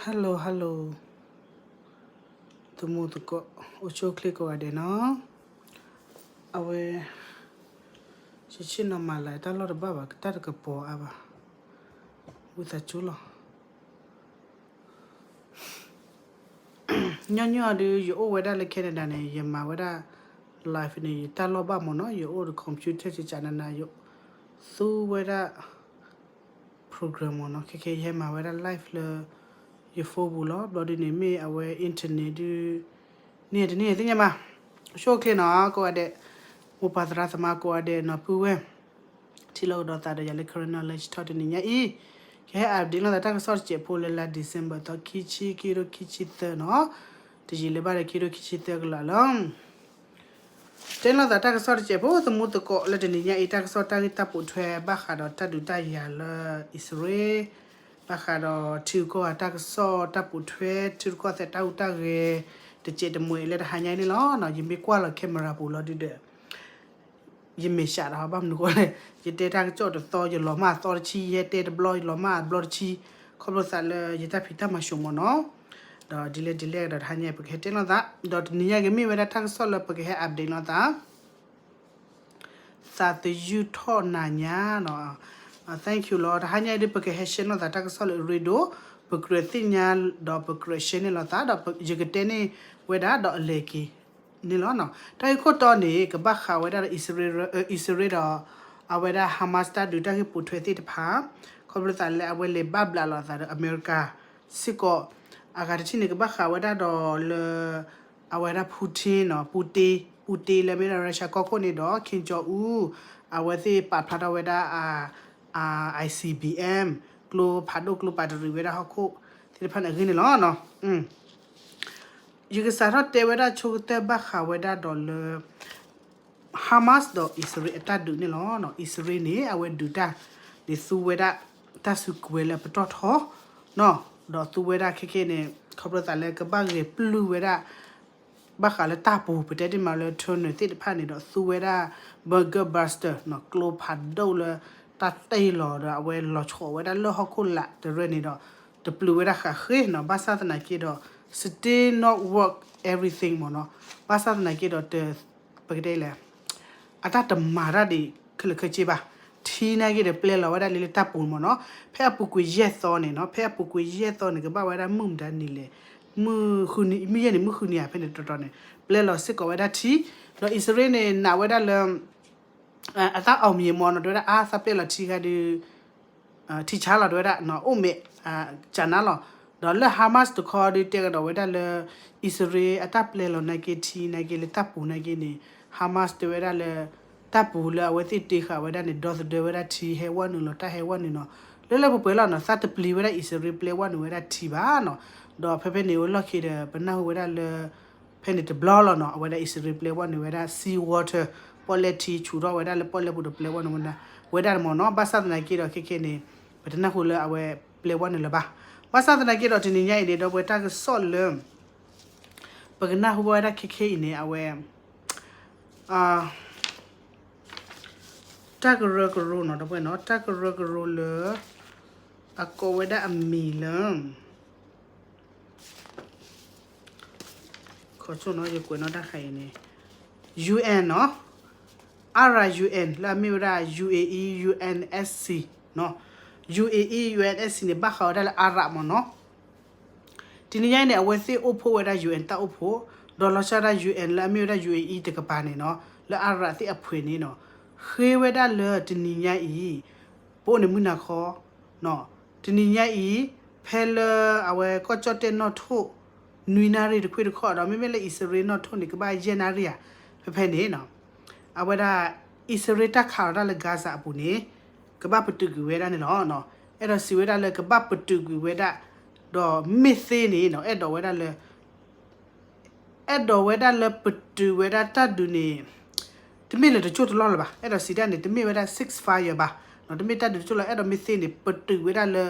Hello hello, သမူသကိး အိၣ်ဆူၣ်အိၣ်ချ့ကိးဂၤဒဲးနီၤ. အဝဲ ယဆ့ၣ်နီၤမၤလၢတၢ်လီၢ်တဘၣ်ဘၣ် တၢ်တကပီၤအါဘၣ်, ဝံသးစူၤလီၤ. ညီနုၢ်အီၤဒုး ယအိၣ်ဝဲဒၣ်လၢ Canada န့ၣ် ယမၤဝဲဒၣ် live န့ၣ် ယတၢ်လီၢ်ဘၣ်မ့ၢ်နီၤ, ယအိၣ်ဒီး computer ကကနနၤ ယသူဝဲဒၣ် program မ့ၢ်နီၤ, ခဲခဲယဟဲမၤဝဲဒၣ် live လၢ ယ phone ပူၤလီၤ. ဘျီဒုးန့ၣ် မ့ၢ်အဝဲ internet ဒုး န့ၢ်တန့ၢ်သ့ၣ်ညါမး, အိၣ်ဆူၣ်အိၣ်ချ့နီၤ ကိးဂၤဒဲး, မိၢ်ပၢ်သရၣ်သမါကိးဂၤဒဲးနီၤ ပုၢ်ဝဲၢ် ထံၣ်လိာ်ကဒီးသးဒီးယၤလၢ Karen Knowledge Talk တနံၤညါအံၤ, ကဟဲ update လိာ်သးတၢ်ကစီၣ်တစဲးဖိလၢလါ December သီ ခံဆံ ခံကထိခံဆံသၢနီၤ, တယံာ်လၢၤဘၣ်ဒီး ခံကထိခံဆံသၢကလးလီၤ. တဲလိာ်သးတၢ်ကစီၣ်တစဲးဖိ သမူသကိး လၢတနံၤညါအံၤ တၢ်ကစီၣ်တၢ်ဂ့ၢ်တၢ်ပိာ်ထွဲ ဘၣ်ဃးဒီးတၢ်ဒုးတၢ်ယၤလၢအံၣ်စရ့လး, ဘၣ်ဃးဒီးထံဂုၤကီၢ်ဂၤတၢ်ကစီၣ်တၢ်ပိာ်ထွဲ ထံရူၢ်ကီၢ်သဲးတၢ်ဟူးတၢ်ဂဲၤ တစဲးတမှဲးလၢတဟါညါအံၤန့ၣ်လီၤ. ယမ့ၢ်ကွၢ်လီၤ camera ပူၤလီၤဒုးဒီး ယမဲာ်ဆှးဒီး ဘၣ်မနုၤဃိလဲၣ်, ယတဲတၢ်ကစီၣ်တသီ ယလီၤမၢ်အသီတဆံ, ယဟဲတဲတဘျီ ယလီၤမၢ်အဘျီတဆံ, ခီဖျိသးလၢယတၢ်ဖံးတၢ်မၤဆိမိၣ်နီၤ. ဒီးဒ်လဲၣ်ဒ်လဲၣ်ဒီး တဟါညါအံၤ ပကဟဲတဲလိာ်သး, ဒီးတနံၤညါကမ့ၢ်ဝဲဒၣ်တၢ်ကစီၣ်လၢပကဟဲ update လိာ်သး သးသယုၢ်ထီၣ်နၤညါနီၤ. Thank you လီၤ. တဟါညါအံၤဒုး ပကဟဲ share လိာ်သးတၢ်ကစီၣ်လၢအရ့ဒိၣ်, ပကြၢးသ့ၣ်ညါဒီးပကြၢး share န့ၢ်လိာ်သး, ဒီးယကတဲန့ၢ်ဝဲဒၣ်ဒီးအလဲၤက့ၤန့ၣ်လီၤ. တၢ်ဂ့ၢ်ခိၣ်တီန့ၣ် ကဘၣ်ဃးဝဲဒၣ်ဒီး အံၣ်စရ့လး, အံၣ်စရ့လးဒီး အဝဲဒၣ် Hamas တၢ်ဒုးတၢ်ဂ့ၢ်ပိာ်ထွဲသ့ၣ်တဖၣ်, ခီဖျိသးလၢအဝဲလဲၤဘၣ်ဘျးလိာ်သးဒီးအမဲရကၤစ့ၢ်ကီး, အဂၤတထံၣ်န့ၣ် ကဘၣ်ဃးဝဲဒၣ်ဒီးလၢ အဝဲဒၣ် Putin နီၤ, ပူတ့, ပူတ့လၢမ့ၢ်ဒၣ် Russia ကီၢ်ခိၣ်န့ၣ်ဒီး Kim Jong Un အဝဲသ့ၣ်ပာ်ဖျါထီၣ်ဝဲဒၣ် ICBM ကျိဖးဒိၣ် ကျိပာ်တရံးဝဲဒၣ်ဟီၣ်ခိၣ်သ့ၣ်တဖၣ်န့ၣ်အဂ့ၢ်န့ၣ်လီၤ. ယကစးထီၣ်တဲဝဲဒၣ်ဆိကတၢၢ်ဘၣ်ဃးဝဲဒၣ်ဒီးလၢ Hamas ဒီးအံၣ်စရ့လးအတၢ်ဒုးန့ၣ်လီၤ. အံၣ်စရ့လးန့ၣ် အဝဲဒုးတၢ်န့ၣ် သူဝဲဒၣ်တၢ်စုကဝဲၤလၢအပတီၢ်ထီနီၤ, ဒီးသူဝဲဒၣ်ခဲခဲန့ၣ် ခီဖျိသးလၢကဘၣ်ဂဲၤပျုၢ်ဝဲဒၣ် ဘၣ်ဃးလၢတၢ်ပူၤ ပတဲတ့ၢ်မးလၢ tunnel သ့ၣ်တဖၣ်န့ၣ်ဒီး သူဝဲဒၣ် bunker buster နီၤ, ကျိဖးဒိၣ်လၢတၢ်တ့ၢ်လီၤဒီး အဝဲလီၤဆီၣ်ဝဲဒၣ်လၢဟီၣ်ခိၣ်လာ်တရၢန့ၣ်ဒီး တပျုးဝဲဒၣ်ဃးဃ့နီၤ, ဘၣ်ဆၣ်သနာ်က့ဒီး still not work everything မ့ၢ်နီၤ, ဘၣ်ဆၣ်သနာ်က့ဒီး ပကတဲလဲၣ် အတၢ်တမၤတၢ်ဒံးခဲလၢာ်ခဲဆ့ဘၣ်, ထံနာ်က့ဒီးပျဲလီၤဝဲဒၣ်လၢလၢတၢ်ပူၤမ့ၢ်နီၤ, ဖဲအပူၤကွံာ်ယဲၢ်သီန့ၣ်နီၤ, ဖဲအပူၤကွံာ်ယဲၢ်သီန့ၣ် ကဘၣ်ဝဲဒၣ်မုၢ်မတၤနံၤလဲၣ်, မုၢ်ယဲၢ်နံၤ မုၢ်ဃုနံၤဧါ ဖဲန့ၣ်တတီၤန့ၣ် ပျဲလီၤစ့ၢ်ကီးဝဲဒၣ်ထံ, ဒီးအံၣ်စရ့လးန့ၣ် နာ်ဝဲဒၣ်လၢ အတၢ်အီၣ်မံၤမ့ၢ်နီၤ, တဲဝဲဒၣ်အါသးပျဲလီၤထံခါဒုး ထံဆါလီၤ တဲဝဲဒၣ် အိၣ်မဲာ် ကနါလီၤ, ဒီးလၢ Hamas တခီဒုးတဲကဒီးဝဲဒၣ်လၢ အံၣ်စရ့လးအတၢ်ပျဲလီၤနာ်က့ထံနာ်က့လၢတၢ်ပူၤနာ်က့န့ၣ် Hamas တဲဝဲဒၣ်လၢ တၢ်ပူၤလၢအဝဲသ့ၣ်တ့ဃာ်ဝဲဒၣ်န့ၣ် ဒီသဒၢဝဲဒၣ်ထံဟဲဝဲနုာ်လီၤ တၢ်ဟဲဝဲနုာ်နီၤ, လၢလၢပှဲၤပှဲၤလီၤနီၤ, သးတပျံၤဝဲဒၣ်အံၣ်စရ့လးပျဲဝဲနုာ်ဝဲဒၣ်ထံဘၣ်နီၤ, ဒီးဖဲဖဲန့ၣ်ဝဲလီၢ်ခံဒီး ပနၢ်ဟူဝဲဒၣ်လၢ ဖဲန့ၣ်တဘျီလီၤနီၤ, အဝဲဒၣ်အံၣ်စရ့လးပျဲဝဲနုာ်ဝဲဒၣ် sea water ပီၣ်လဲၣ်ထံ ဆူးထီၣ်ဝဲဒၣ်လၢပီၣ်လဲၣ်ပူၤဒီးပျဲဝဲနုာ်ဝဲဒၣ်, ဝဲဒၣ်မ့ၢ်နီၤ, ဘၣ်ဆၣ်သနာ်က့ဒီးခဲခဲန့ၣ် ပတနၢ်ဟူလၢအဝဲပျဲဝဲနုာ်လၢၤဘၣ်, ဘၣ်ဆၣ်သနာ်က့ဒီးတနံၤညါအံၤန့ၣ် ဒီပုၢ်ဝဲၢ်တၢ်ကစီၣ်လၢ ပကနၢ်ဟူဘၣ်ဝဲဒၣ်ခဲခဲအံၤန့ၣ် အဝဲ တၢ်ကရၢကရိနီၤ ဒီပုၢ်ဝဲၢ်နီၤ, တၢ်ကရၢကရိလၢ အကိးဝဲဒၣ်အမံၤလၢ ခီဆိနီၤ ယကွဲးနီၣ်တၢ်ဃါအံၤန့ၣ် UN နီၤ, Arab UN လၢအမ့ၢ်ဝဲဒၣ် UAE UNSC နီၤ, UAE UNSC န့ၣ် ဘၣ်ဃးဝဲဒၣ်လၢ Arab မ့ၢ်နီၤ, တနံၤညါအံၤန့ၣ် အဝဲသ့ၣ်အိၣ်ဖှိၣ်ဝဲဒၣ် UN တၢ်အိၣ်ဖှိၣ်, ဒီးလီၤဆီဒၣ် UN လၢအမ့ၢ်ဝဲဒၣ် UAE တကပၤန့ၣ်နီၤ, လၢ Arab သ့ၣ်အဖှဲးန့ၣ်နီၤ, ဃ့ဝဲဒၣ်လၢတနံၤညါအံၤ ပအိၣ်န့ၣ်မုၢ်နၤခီ, တနံၤညါအံၤ ဖဲလၢအဝဲကီၢ်ကၠီၣ်တဲၣ်နီၣ်ထိၣ် နွံနၣ်ရံၣ်တခွ့ၣ်တခီဒီး မ့မ့ၢ်လၢအံၣ်စရ့လးနီၣ်ထိၣ်န့ၣ် ကဘၣ်ယဲၢ်နၣ်ရံၣ်ဧါ, ဖဲဖဲန့ၣ်နီၤ, အဝဲဒၣ် အံၣ်စရ့လးတၢ်ခးလီၤတၢ်လၢ Gaza အပူၤန့ၣ် ကဘၣ်ပတုာ်ကွံာ်ဝဲဒၣ်န့ၣ်လီၤ. အဲၣ်ဒိးစံးဝဲဒၣ်လၢကဘၣ်ပတုာ်ကွံာ်ဝဲဒၣ်, ဒီးမ့ၢ်သ့န့ၣ်နီၤ အဲၣ်ဒိးဝဲဒၣ်လၢ အဲၣ်ဒိးဝဲဒၣ်လၢပတုာ်ဝဲဒၣ်တၢ်ဒုးန့ၣ် တမ့ၢ်လၢတကၠိၢ်တလီၢ်လၢၤဘၣ်. အဲၣ်ဒိးစံးဒၣ်န့ၣ် တမ့ၢ်ဝဲဒၣ် ceasefire ဘၣ်, တမ့ၢ်တၢ်ဒုးတကၠိၢ်လီၤ. အဲၣ်ဒိးမ့ၢ်သ့န့ၣ် ပတုာ်ဝဲဒၣ်လၢ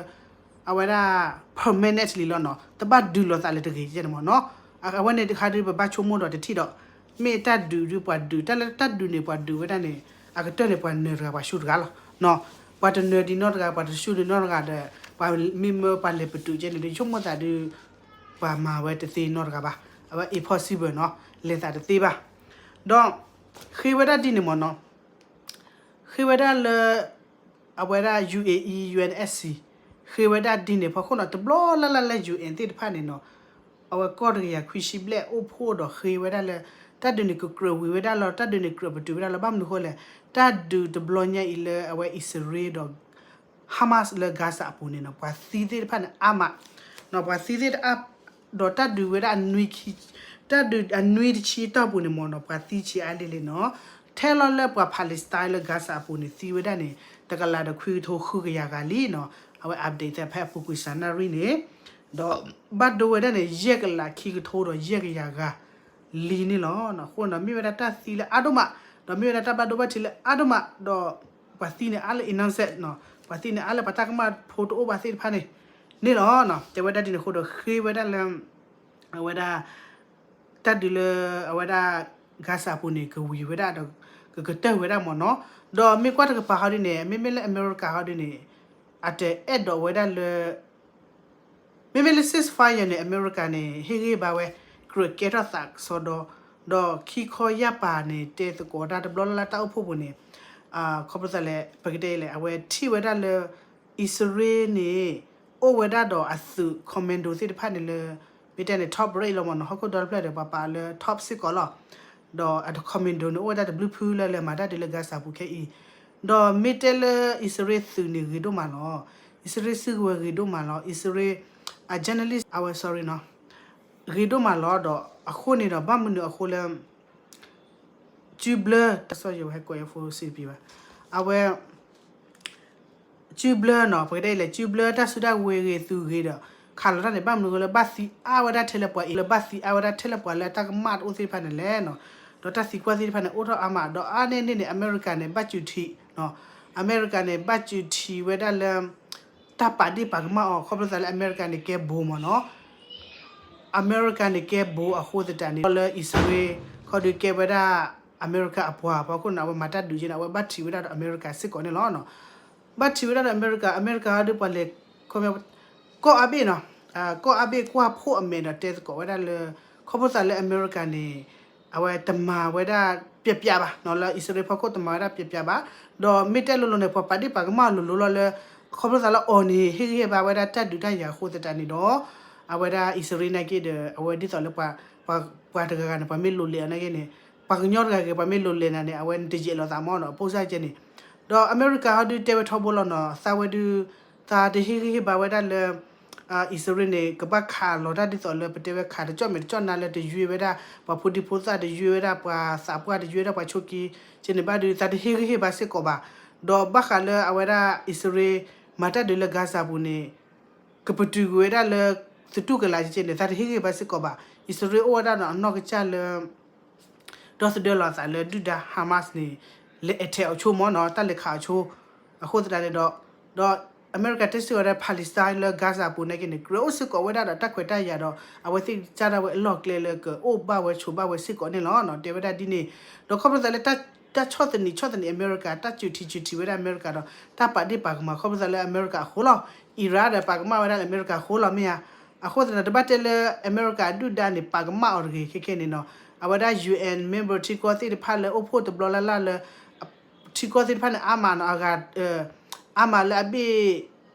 အဝဲဒၣ် permanently လီၤနီၤ, တဘၣ်ဒုးလိာ်သးလၢၤတဂ့ၤန့ၣ်မ့ၢ်နီၤ. အဝဲန့ၣ်တခါဒုး ပဘၣ်ဆိကမိၣ်ဒီးတထံၣ်ဒီး မ့ၢ်တၢ်ဒုးဒုးပှၤဒုး တၢ်လၢတၢ်ဒုးန့ၣ် ပှၤဒုးဝဲဒၣ်န့ၣ် အကတၢၢ်န့ၣ် ပှၤနၢၤတဂၤ ပှၤဆူၣ်တဂၤလီၤ. ပှၤတနၢၤဒံးနီတဂၤ ပှၤတဆူၣ်ဒံးနီတဂၤဒီး ပှၤမ့ၢ်မၢပှၤလဲၤပတုာ်ကဲန့ၣ်ဒီး ဆိကမိၣ်သးဒုး ပှၤမၤဝဲတသ့နီတဂၤဘၣ်. အဝဲ impossible နီၤ, လဲၤသးတသ့ဘၣ်. ဒီး ဃ့ဝဲဒၣ်ဒ်န့ၣ်မ့ၢ်နီၤ, ဃ့ဝဲဒၣ်လၢ အဝဲဒၣ် ယူဢေအံ ယူအ့ၣ်အဲၣ်စံၣ် ဃ့ဝဲဒၣ်ဒ်န့ၣ် ဖီခိၣ်နီၤ တဘျီလၢ်လၢ်လၢ ယူအ့ၣ်သ့ၣ်တဖၣ်န့ၣ်နီၤ, အဝဲကီၢ်တကယၤခွံဆံဘျဲၣ်အိၣ်ဖှိၣ်ဒီးဃ့ဝဲဒၣ်လၢ တၢ်ဒုးန့ၣ်ကကြၢးဝံၤဝဲဒၣ်လီၤ, တၢ်ဒုးန့ၣ်ကြၢးပတုာ်ဝဲဒၣ်လီၤ. ဘၣ်မနုၤဃိလဲၣ်, တၢ်ဒုးတဘျီညါအံၤလၢအဝဲအံၣ်စရ့လးဒီး Hamas လၢ Gaza အပူၤန့ၣ်နီၤ, ပှၤသံသ့ၣ်တဖၣ်န့ၣ်အါမး, နီၤ ပှၤသံသ့ၣ်တဖၣ် ဒီးတၢ်ဒုးဝဲဒၣ်အနွံခံ, တၢ်ဒုးအနွံတဆံတီၢ်ပူၤန့ၣ်မ့ၢ်နီၤ, ပှၤသံဆံးအါလံလံနီၤ, ထဲလီၤလၢပှၤ Palestine လၢ Gaza အပူၤန့ၣ် သံဝဲဒၣ်န့ၣ် တကလးဒီးခွံကထိဃုကယၤဂၤလံနီၤ, အဝဲ update ဖဲအပူၤကွံာ်စးနၣ်ရံၣ်န့ၣ်, ဒီးဘၣ်ဒိဝဲဒၣ်န့ၣ် ယဲၢ်ကလးခံကထိဒီးယဲၢ်ကယၤဂၤ လံန့ၣ်လီၤ. အဃိဒီးမ့ၢ်ဝဲဒၣ်တၢ်သံလၢအါဒိၣ်မး, ဒီးမ့ၢ်ဝဲဒၣ်တၢ်ဘၣ်ဒိဘၣ်ထံးလၢအါဒိၣ်မး, ဒီးပှၤသံန့ၣ်အါလၢ innocent နီၤ, ပှၤသံန့ၣ်အါလၢပှၤတၢ်ကမၣ်ဖိတအိၣ်ဘၣ်သ့ၣ်တဖၣ်န့ၣ်, န့ၣ်လီၤ. တဲဝဲဒၣ်ဒ်န့ၣ်အဃိဒီးဃ့ဝဲဒၣ်လၢ အဝဲဒၣ် တၢ်ဒုးလၢ အဝဲဒၣ် Gaza အပူၤန့ၣ် ကဝံၤဝဲဒၣ်ဒီး ကကတၢၢ်ဝဲဒၣ်မ့ၢ်နီၤ, ဒီးမ့ၢ်ကွၢ်တကပၤဟီဒ်န့ၣ် မ့မ့ၢ်လၢအမဲရကၤဟီဒ်န့ၣ် အတအဲၣ်ဒိးဝဲဒၣ်လၢ မ့မ့ၢ်လၢ ceasefire န့ၣ် အမဲရကၤန့ၣ် ဟ့ၣ်ဂံၢ်ဘါဝဲ ကြၢးကဲထီၣ်သးကစီဒီ, ဒီးခံခီယၢ်ပၤန့ၣ် တဲသကိးတၢ်တဘျီလၢ်လၢ်တၢ်အိၣ်ဖှိၣ်ပူၤန့ၣ်, ခီဖျိသးလဲၣ် ပကတဲလဲၣ် အဝဲထံၣ်ဝဲဒၣ်လၢ အံၣ်စရ့လးန့ၣ် အိၣ်ဝဲဒၣ်ဒီးအသုး commando သ့ၣ်တဖၣ်န့ၣ်လၢ မ့ၢ်တဲန့ၣ် top rank လီၤမ့ၢ်နီၤ, ဟီၣ်ခိၣ်ဒီတဖျၢၣ်ဒီး ပှၤပာ်လၢ top စ့ၢ်ကီးလီၤ. ဒီးအ commando န့ၣ် အိၣ်ဝဲဒၣ်တဘျုးဖုလၢလဲၤမၤတၢ်ဒုးလၢ Gaza ပူၤခဲအံၤ, ဒီးမ့ၢ်တဲလၢအံၣ်စရ့လးသုးန့ၣ်ဂ့ၤဒိၣ်မးလီၤ. အံၣ်စရ့လးစုကဝဲၤဂ့ၤဒိၣ်မးလီၤ. အံၣ်စရ့လး အ journalist အဝဲ sorry နီၤ ဂ့ၤဒိၣ်မးလီၤ. ဒီးအဃိန့ၣ်ဒီး ဘၣ်မနုၤအဃိလၢ စုဘျၢ တၢ်စီယိၤဟဲကိးယဖိစံးပံဘၣ်, အဝဲ စုဘျၢနီၤ ပကတဲလဲၣ် စုဘျၢတၢ်စုတၢ်ဝ့ၤဂ့ၤသုးဂ့ၤဒီး ခးလီၤတၢ်န့ၣ် ဘၣ်မနုၤအဃိလၢဘၣ်သံအါဝဲဒၣ်ထဲလၢပှၤအံၤ လၢဘၣ်သံအါဝဲဒၣ်ထဲလၢပှၤလၢတၢ်ကမၣ်တအိၣ်သ့ၣ်တဖၣ်န့ၣ်လဲၣ်နီၤ, ဒီးတၢ်သံကွၢ်သ့ၣ်တဖၣ်န့ၣ် အိၣ်ထီၣ်အါမး ဒီးအါန့ၢ်န့ၣ်န့ၣ် အမဲရကၤန့ၣ် ဘၣ်စူးထံး အမဲရကၤန့ၣ် ဘၣ်စူးထံးဝဲဒၣ်လၢ တၢ်ပာ်ဒ့ၣ်ပာ်ကမၣ်အီၤ ခီဖျိသးလၢအမဲရကၤန့ၣ်ကဲဘိမ့ၢ်နီၤ အမဲရကၤန့ၣ်ကဲဘိအဃိသတးန့ၣ် လၢအံၣ်စရ့လး ခီဒုးကဲဝဲဒၣ် အမဲရကၤအပှၤ ဖီခိၣ်န့ၣ် အဝဲမၤတၢ်ဒုးကဲန့ၣ် အဝဲဘၣ်ထံးဝဲဒၣ်ဒီးအမဲရကၤစ့ၢ်ကီးန့ၣ်လီၤ. ဘၣ်ထံးဝဲဒၣ်ဒီးအမဲရကၤ အမဲရကၤဟီဒုးပှၤလဲၤ ကီၢ်အါဘ့ၣ်နီၤ ကီၢ်အါဘ့ၣ်ကွၢ်ဖှိၣ်အမဲာ်ဒီးတဲသကိးဝဲဒၣ်လၢ ခီဖျိသးလၢအမဲရကၤန့ၣ် အဝဲတမၤဝဲဒၣ်ပျဲးပျဲးဘၣ်နီၤ လၢအံၣ်စရ့လးဖီခိၣ်တမၤဝဲဒၣ်ပျဲးပျဲးဘၣ် ဒီးမ့ၢ်တဲလိၤလိၤန့ၣ် ပှၤပာ်ဒ့ၣ်ပာ်ကမၣ်အီၤလိၤလိၤလီၤလၢ ခီဖျိသးလၢအီၤန့ၣ် ဟ့ၣ်ဂံၢ်ဟ့ၣ်ဘါဝဲဒၣ်တၢ်ဒုးတၢ်ယၤအဃိသတးန့ၣ်ဒီး အဝဲဒၣ်အံၣ်စရ့လးနာ်က့ဒီး အဝဲဒ်သိးလၢ ပှၤတဂၤဂၤန့ၣ် ပှၤမ့ၢ်လိၤလဲၤအီၤနာ်က့န့ၣ် ပှၤကညီတဂၤဂ့ၤ ပှၤမ့ၢ်လိၤလဲၤနၤန့ၣ် အဝဲန့ၣ်တယဲၢ်လီၤသးမ့ၢ်နီၤ အပိၢ်စၢ်ကဲန့ၣ် ဒီးအမဲရကၤဟီဒုးတဲဝဲထီဘိလီၤနီၤ သးဝဲဒုး သးတဟ့ၣ်ဂံၢ်ဟ့ၣ်ဘါဝဲဒၣ်လၢ အံၣ်စရ့လးန့ၣ် ကဘၣ်ခးလီၤတၢ်ဒ်သိးလၢပတဲဝဲခးတကၠီၣ်မဲာ်တကၠီၣ်နါလၢတယွ့ဝဲဒၣ် ပှၤဖိဒံဖိသၣ်တယွ့ဝဲဒၣ် ပှၤသးပှၢ်တယွ့ဝဲဒၣ် ပှၤဆိးက့ ကဲန့ၣ်ဘၣ်ဒုး သးတဟ့ၣ်ဂံၢ်ဟ့ၣ်ဘါစ့ၢ်ကီးဘၣ် ဒီးဘၣ်ဃးလၢအဝဲဒၣ်အံၣ်စရ့လး မၤတၢ်ဒုးလၢ Gaza ပူၤန့ၣ် ကပတုာ်ကွံာ်ဝဲဒၣ်လၢ သတူၢ်ကလာ်ကဲန့ၣ် သးတဟ့ၣ်ဂံၢ်ဟ့ၣ်ဘါစ့ၢ်ကီးဘၣ် အံၣ်စရ့လးအိၣ်ဝဲဒၣ်ဒီးအနီၢ်ကစၢ်လၢ ဒီသဒၢလီၤသးလၢဒုၣ်ဒါ Hamas န့ၣ် လဲၤ attack အီၤဆိမ့ၢ်နီၤ တၢ်လဲၤခးအီၤဆိ အဃိသတးန့ၣ်ဒီး ဒီးအမဲရကၤတဲစ့ၢ်ကီးဝဲဒၣ် Palestine လၢ Gaza ပူၤနာ်က့န့ၣ် ကြၢးအိၣ်စ့ၢ်ကီးဝဲဒၣ်ဒီးတၢ်ခွဲးတၢ်ယာ်ဒီး အဝဲသ့ၣ်ကစၢ်ဒၣ်ဝဲအလီၢ်ကျဲလၢကအိၣ်ဘၣ်ဝဲဆိးဘၣ်ဝဲစ့ၢ်ကီးန့ၣ်လီၤ. တဲဝဲဒၣ်ဒ်န့ၣ် ဒီးခီဖျိသးလၢ တၢ်ဆီၣ်သနံးဆီၣ်သနံးအမဲရကၤ တၢ်စူးထံစူးထံဝဲဒၣ်အမဲရကၤဒီး တၢ်ပာ်ဒ့ၣ်ပာ်ကမၣ်ခီဖျိသးလၢအမဲရကၤအဃိလီၤ. Iran ဒီးပာ်ကမၣ်ဝဲဒၣ်လၢအမဲရကၤအဃိလီၤမ့ၢ်ဧါ. အဃိသတးဒီး တဘၣ်တဲလၢအမဲရကၤဒုၣ်ဒါန့ၣ် ပာ်ကမၣ်အီၤတဂ့ၤ ခဲခဲန့ၣ်နီၤ အဝဲဒၣ် UN member ထံကီၢ်သ့ၣ်တဖၣ်လၢအိၣ်ဖှိၣ်တဘျီလၢ်လၢ်လၢ ထံကီၢ်သ့ၣ်တဖၣ်န့ၣ် အါမးနီၤ အဂၤ အါမးလၢအဘ့ၣ်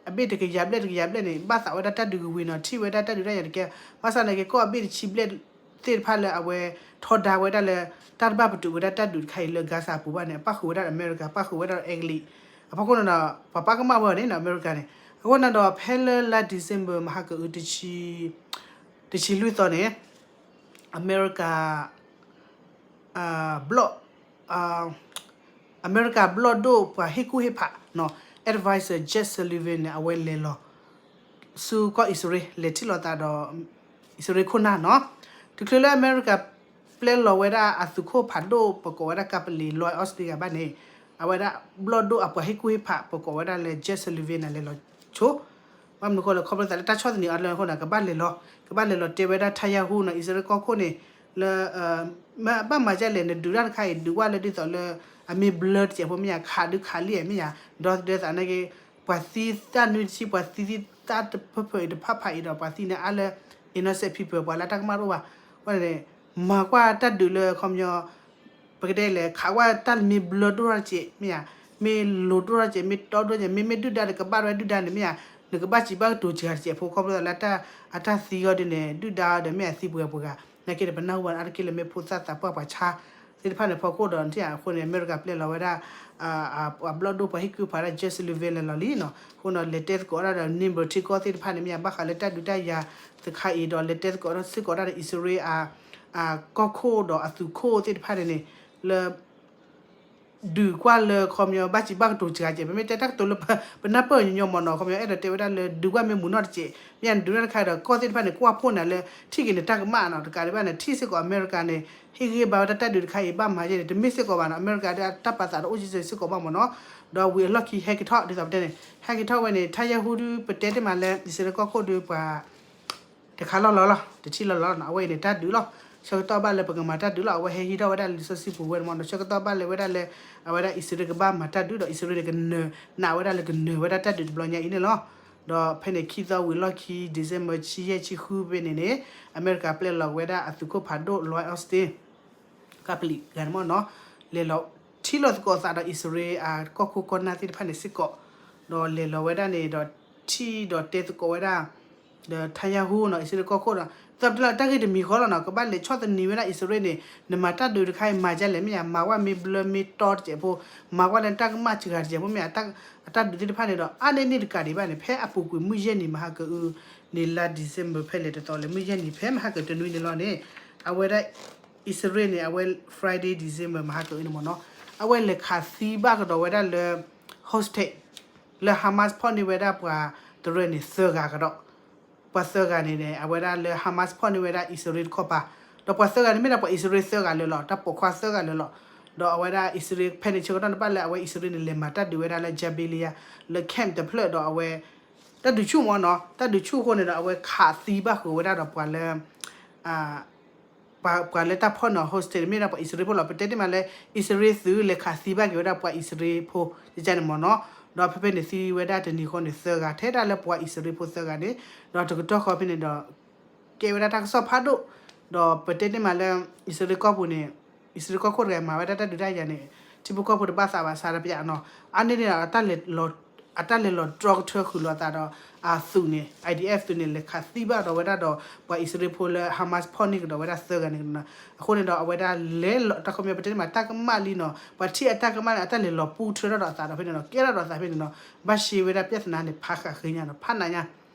အဘ့ၣ်တကယၤဘျဲၣ်တကယၤဘျဲၣ်န့ၣ် ဘၣ်သးဝဲဒၣ်တၢ်ဒုးကဝံၤနီၤ ထံၣ်ဝဲဒၣ်တၢ်ဒုးတၢ်ယၤတကဲ ဘၣ်ဆၣ်နာ်က့ ကီၢ်အဘ့ၣ်တဆံဘျဲၣ်သ့ၣ်တဖၣ်လၢအဝဲထီဒါဝဲဒၣ်လၢ တၢ်တဘၣ်ပတုာ်ဝဲဒၣ်တၢ်ဒုးတခါအံၤလၢ Gaza ပူၤဘၣ်န့ၣ် အပၣ်ဃုာ်ဝဲဒၣ်ဒီးအမဲရကၤ ပၣ်ဃုာ်ဝဲဒၣ်ဒီးအဲကလံး အဖီခိၣ်န့ၣ်ဒီး ပှၤပာ်ကမၣ်ဝဲအီၤန့ၣ်နီၤ အမဲရကၤန့ၣ် အဃိန့ၣ်ဒီး ဖဲလၢလါ December မဟါကအု တဆံလွံၢ်သီန့ၣ် အမဲရကၤ ဘျီၣ် အမဲရကၤဘျီၣ်ဒိၣ်ပှၤဟ့ၣ်ကူၣ်ဟ့ၣ်ဖးနီၤ advisor Jake Sullivan န့ၣ် အဝဲလဲၤလီၤ ဆူကီၢ်အံၣ်စရ့လး လဲၤထံၣ်လိာ်သးဒီး အံၣ်စရ့လးခိၣ်နၢ်နီၤ တချုးလၢအမဲရကၤပျဲလီၤဝဲဒၣ်အသုးခိၣ်ဖးဒိၣ် ပကိးဝဲဒၣ်ကပလံၤ Lloyd Austin တဂၤဘၣ်န့ၣ် အဝဲဒၣ်ဘျီၣ်ဒိၣ်အပှၤဟ့ၣ်ကူၣ်ဟ့ၣ်ဖး ပကိးဝဲဒၣ်လၢ Jake Sullivan န့ၣ် လဲၤလီၤဆိ ဘၣ်မနုၤအဃိလဲၣ် ခီဖျိသးလၢတၢ်ဆီၣ်သနံးအီၤလၢအဃိန့ၣ် ကဘၣ်လဲၤလီၤ ကဘၣ်လဲၤလီၤတဲဝဲဒၣ် Netanyahu နီၤ အံၣ်စရ့လးကီၢ်ခိၣ်န့ၣ် လၢ ဘၣ်မၤဒ်လဲၣ် နဒုးတၢ်တခါအံၤ ဒုးဝဲလၢဒ်သိးလၢ အမ့ၢ်ဘျၢတစဲးဖိမ့ၢ်ဧါ ခးဒုးခးလံမ့ၢ်ဧါ ဒီသဒၢသးနာ်က့ ပှၤသံတၢ်နွံတဆံ ပှၤသံသံတၢ်တဖၢဖၢအံၤတဖၣ်ဖၣ်အံၤဒီး ပှၤသံန့ၣ်အါလၢ innocent people ပှၤလၢတၢ်ကမၣ်တအိၣ်ဘၣ်. အဃိန့ၣ် မၤကွၢ်တၢ်ဒုးလၢခီပညီ ပကတဲလဲၣ် ခးကွၢ်တၢ်မ့ၢ်ဘျၢဒိၣ်ထီၣ်တစဲး မ့ၢ်ဧါ, မ့ၢ်လိၤဒိၣ်ထီၣ်တစဲး မ့ၢ်တီဒိၣ်တစဲး မ့မ့ၢ်ဒုၣ်ဒါဒီးကဘၣ်ဝဲဒုၣ်ဒါန့ၣ် မ့ၢ်ဧါ, နကဘၣ်စံးဘၣ်ကတိၤစှၤတစဲးဖိ ခီဖျိလၢ အတၢ်သံအီၤဒ်န့ၣ် ဒုၣ်ဒါအီၤဒီး မ့ၢ်အသံပှဲၤပှဲၤဂၤ နာ်က့ဒီး ပနၢ်ဟူဘၣ်န့ၣ် အါတက့ၢ်လၢမ့ၢ်ဖိသၣ်သးပှၢ်ပှၤဆါသ့ၣ်တဖၣ်န့ၣ် ဖီခိၣ်ဒီး အဃိန့ၣ် အမဲရကၤပျဲလီၤဝဲဒၣ် အဘျီၣ်ဒိၣ်ပှၤဟ့ၣ်ကူၣ်ဖးဒၣ် jet salute လဲၤလီၤလံနီၤ. အဃိန့ၣ် လဲၤတဲသကိးဒၣ်ဒီး neighbor ထံကီၢ်သ့ၣ်တဖၣ်န့ၣ် မ့ၢ်ဧါ ဘၣ်ဃးလၢတၢ်ဒုးတၢ်ယၤတခါအံၤဒီး လဲၤတဲသကိးဒၣ်စ့ၢ်ကီးဒၣ်ဒီး အံၣ်စရ့လး အကီၢ်ခိၣ်ဒီးအသုးခိၣ်သ့ၣ်တဖၣ်န့ၣ်န့ၣ် လၢ ဒုးကွၢ်လၢခီပညီ ဘၣ်စံးဘၣ်ကတိၤစှၤစဲး ပမ့ၢ်တဲတၢ်ကတိၤလၢ ပနၢ်ပၢၢ်ညီညီမ့ၢ်နီၤ ခီပညီ အဲၣ်ဒိးတဲဝဲဒၣ်လၢ ဒုးကွၢ်မ့ၢ်မုာ်နီၢ်တစဲး မ့ၢ်ဧါ ဒုးတၢ်တခါဒီး ကီၢ်သ့ၣ်တဖၣ်န့ၣ် ကွၢ်ဖှိၣ်နၤလၢ ထံၣ်က့ၤန့ၣ်တၢ်ကမၣ်နီၤ တကးဒံးဘၣ်န့ၣ် ထံၣ်စ့ၢ်ကီးအမဲရကၤန့ၣ် ဟ့ၣ်ဂံၢ်ဘါဝဲဒၣ်တၢ်ဒုးတခါအံၤ ဘၣ်မၤယဲန့ၣ် တမ့ၢ်စ့ၢ်ကီးဘၣ်နီၤ အမဲရကၤဒီးတၢ်ပာ်သးဒီးအိၣ်ကံစ့ၢ်ကီးဘၣ်မ့ၢ်နီၤ ဒီးဝံၤအလီၢ်ခံဟဲက့ၤထီၣ် ဒ်သိးပတဲန့ၣ် ဟဲက့ၤထီၣ်ဝဲန့ၣ် ထါယၤဟူဒုး ပတဲတ့ၢ်မးလၢ အံၣ်စရ့လးကီၢ်ခိၣ်ဒုးပှၤ တခါလီၢ်လီၤလီၤ တထံၣ်လီၢ်လီၤနီၤ အဝဲအံၤန့ၣ်တၢ်ဒုးလီၤ ဆၢကတီၢ်ဘၣ်လၢပကမၤတၢ်ဒုးလီၤ အဝဲဟဲဟံးထီၣ်ဝဲဒၣ်လံာ်စီဆှံပူၤဝဲမ့ၢ်နီၤ ဆၢကတီၢ်ဘၣ်လၢဝဲဒၣ်လၢ အဝဲဒၣ်အံၣ်စရ့လးကဘၣ်မၤတၢ်ဒုးဒီး အံၣ်စရ့လးန့ၣ် ကနၢၤနးဝဲဒၣ်လၢကနၢၤဝဲဒၣ်တၢ်ဒုးတဘျီညါအံၤန့ၣ်လီၤ ဒီးဖဲန့ၣ်ခံသီဝံၤလီၢ်ခံ December ဆံယဲၢ်ဆံဃုဖဲန့ၣ်န့ၣ် အမဲရကၤပျဲလီၤဝဲဒၣ်အသုးခိၣ်ဖးဒိၣ် Lloyd Austin ကပလံးဂၤန့ၣ်မ့ၢ်နီၤ လဲၤလီၤထံၣ်လိာ်သကိးသးဒီးအံၣ်စရ့လးအကီၢ်ခိၣ်ကီၢ်နၢ်သ့ၣ်တဖၣ်န့ၣ်စ့ၢ်ကီး ဒီးလဲၤလီၤဝဲဒၣ်န့ၣ်ဒီး ထံၣ်ဒီးတဲသကိးဝဲဒၣ် ဒီးထါယၤဟူနီၤ အံၣ်စရ့လးကီၢ်ခိၣ်ဒီး သီးပတလၢတၢ်ဂ့ၢ်တမံၤဃီလီၤနီၤ ကဘၣ်လဲၤဆီၣ်သနံးဝဲဒၣ်အံၣ်စရ့လးန့ၣ် နမၤတၢ်ဒုးတခါအံၤမၤဒ်လဲၣ် မ့ၢ်ဧါ မၤကွၢ်မ့ၢ်ဘျၢမ့ၢ်တီတစဲးဖိ မၤကွၢ်လၢတၢ်ကမၣ်စှၤတစဲးဖိ မ့ၢ်ဧါ အတၢ်ဒုးသ့ၣ်တဖၣ်န့ၣ်ဒီး အါန့ၢ်န့ၣ်တကးဒံးဘၣ်န့ၣ် ဖဲအပူၤကွံာ်မုၢ်ယဲၢ်နံၤမဟါကအု န့ၣ်လါ December ဖဲလဲၣ်တသီလဲၣ် မုၢ်ယဲၢ်နံၤဖဲမဟါကတနွံန့ၣ်လီၤန့ၣ် အဝဲဒၣ် အံၣ်စရ့လးန့ၣ် အဝဲ Friday December မဟါကအုန့ၣ်မ့ၢ်နီၤ အဝဲလဲၤခးသံဘၣ်ကဒီးဝဲဒၣ်လၢ hostage လၢ Hamas ဖီၣ်န့ၢ်ဝဲဒၣ်ပှၤတရၢန့ၣ်သၢဂၤကဒီး ပှၤသၢဂၤန့ၣ်န့ၣ် အဝဲဒၣ်လၢ Hamas ဖီၣ်န့ၢ်ဝဲဒၣ်အံၣ်စရ့လးတခီပၤ ဒီးပှၤသၢဂၤန့ၣ်မ့ၢ်ဒၣ်ပှၤအံၣ်စရ့လးသၢဂၤလၢာ်လီၤ တၢ်ပိာ်ခွါသၢဂၤလၢာ်လီၤ ဒီးအဝဲဒၣ်အံၣ်စရ့လး ဖဲန့ၣ်ဆၢကတီၢ်န့ၣ်ဘၣ်လၢအဝဲအံၣ်စရ့လးန့ၣ် လဲၤမၤတၢ်ဒုးဝဲဒၣ်လၢ Jabalia လၢ camp တဖျၢၣ်ဒီးအဝဲ တၢ်ဒုးဆူၣ်မ့ၢ်နီၤ တၢ်ဒုးဆူၣ်အဃိန့ၣ်ဒီး အဝဲခးသံဘၣ်ဃုာ်ဝဲဒၣ်ဒီးပှၤလၢ ပှၤလၢတၢ်ဖီၣ်န့ၢ် hostage န့ၣ်မ့ၢ်ဒၣ်ပှၤအံၣ်စရ့လးဖိလီၤ ပတဲတ့ၢ်မးလၢ အံၣ်စရ့လးသုးလဲၤခးသံဘၣ်က့ၤဝဲဒၣ်ပှၤအံၣ်စရ့လးဖိ ကကန့ၣ်မ့ၢ်နီၤ ဒီးဖဲဖဲန့ၣ်သံဝဲဒၣ်တနံၤဃီန့ၣ်သၢဂၤ ထဲဒၣ်လၢပှၤအံၣ်စရ့လးဖိသၢဂၤန့ၣ် ဒီးတကတီၢ်ဃီဖဲန့ၣ်ဒီး ကဲဝဲဒၣ်တၢ်ကစီၣ်ဖးဒိၣ် ဒီးပတဲတ့ၢ်မးလၢ အံၣ်စရ့လးကီၢ်ပူၤန့ၣ် အံၣ်စရ့လးကီၢ်ခိၣ်တဂၤမၤဝဲဒၣ်တၢ်ဒုးတၢ်ယၤန့ၣ် ထံဖိကီၢ်ဖိတဘၣ်သးဘၣ်ဆါတပျးနီၤ အါန့ၢ်န့ၣ်ဒီး အတၢ်လဲၤလီၤတြီကထၢဃုာ်လိာ်သးဒီး အသုးန့ၣ် IDF သုးန့ၣ် လဲၤခးသံဘၣ်ဒီးဝဲဒၣ်ဒီး ပှၤအံၣ်စရ့လးဖိလၢ Hamas ဖီၣ်န့ၢ်ကဒီးဝဲဒၣ်သၢဂၤန့ၣ်နီၤ အဃိန့ၣ်ဒီးအဝဲဒၣ်လဲၤလီၤ တၢ်ခီပညီပတဲတ့ၢ်မးတၢ်ကမၣ်လံနီၤ ပှၤထံၣ်အတၢ်ကမၣ်လံ အတၢ်လဲၤလီၤပူထၢထီၣ်ဒီးအသးဒီးဖဲန့ၣ်နီၤ ကဲထီၣ်ဒီးအသးဖဲန့ၣ်နီၤ ဘၣ်ရှဲဝဲဒၣ် ပြဿနာ န့ၣ် ဖးဃးဃ့ညါနီၤ ဖးနးညါ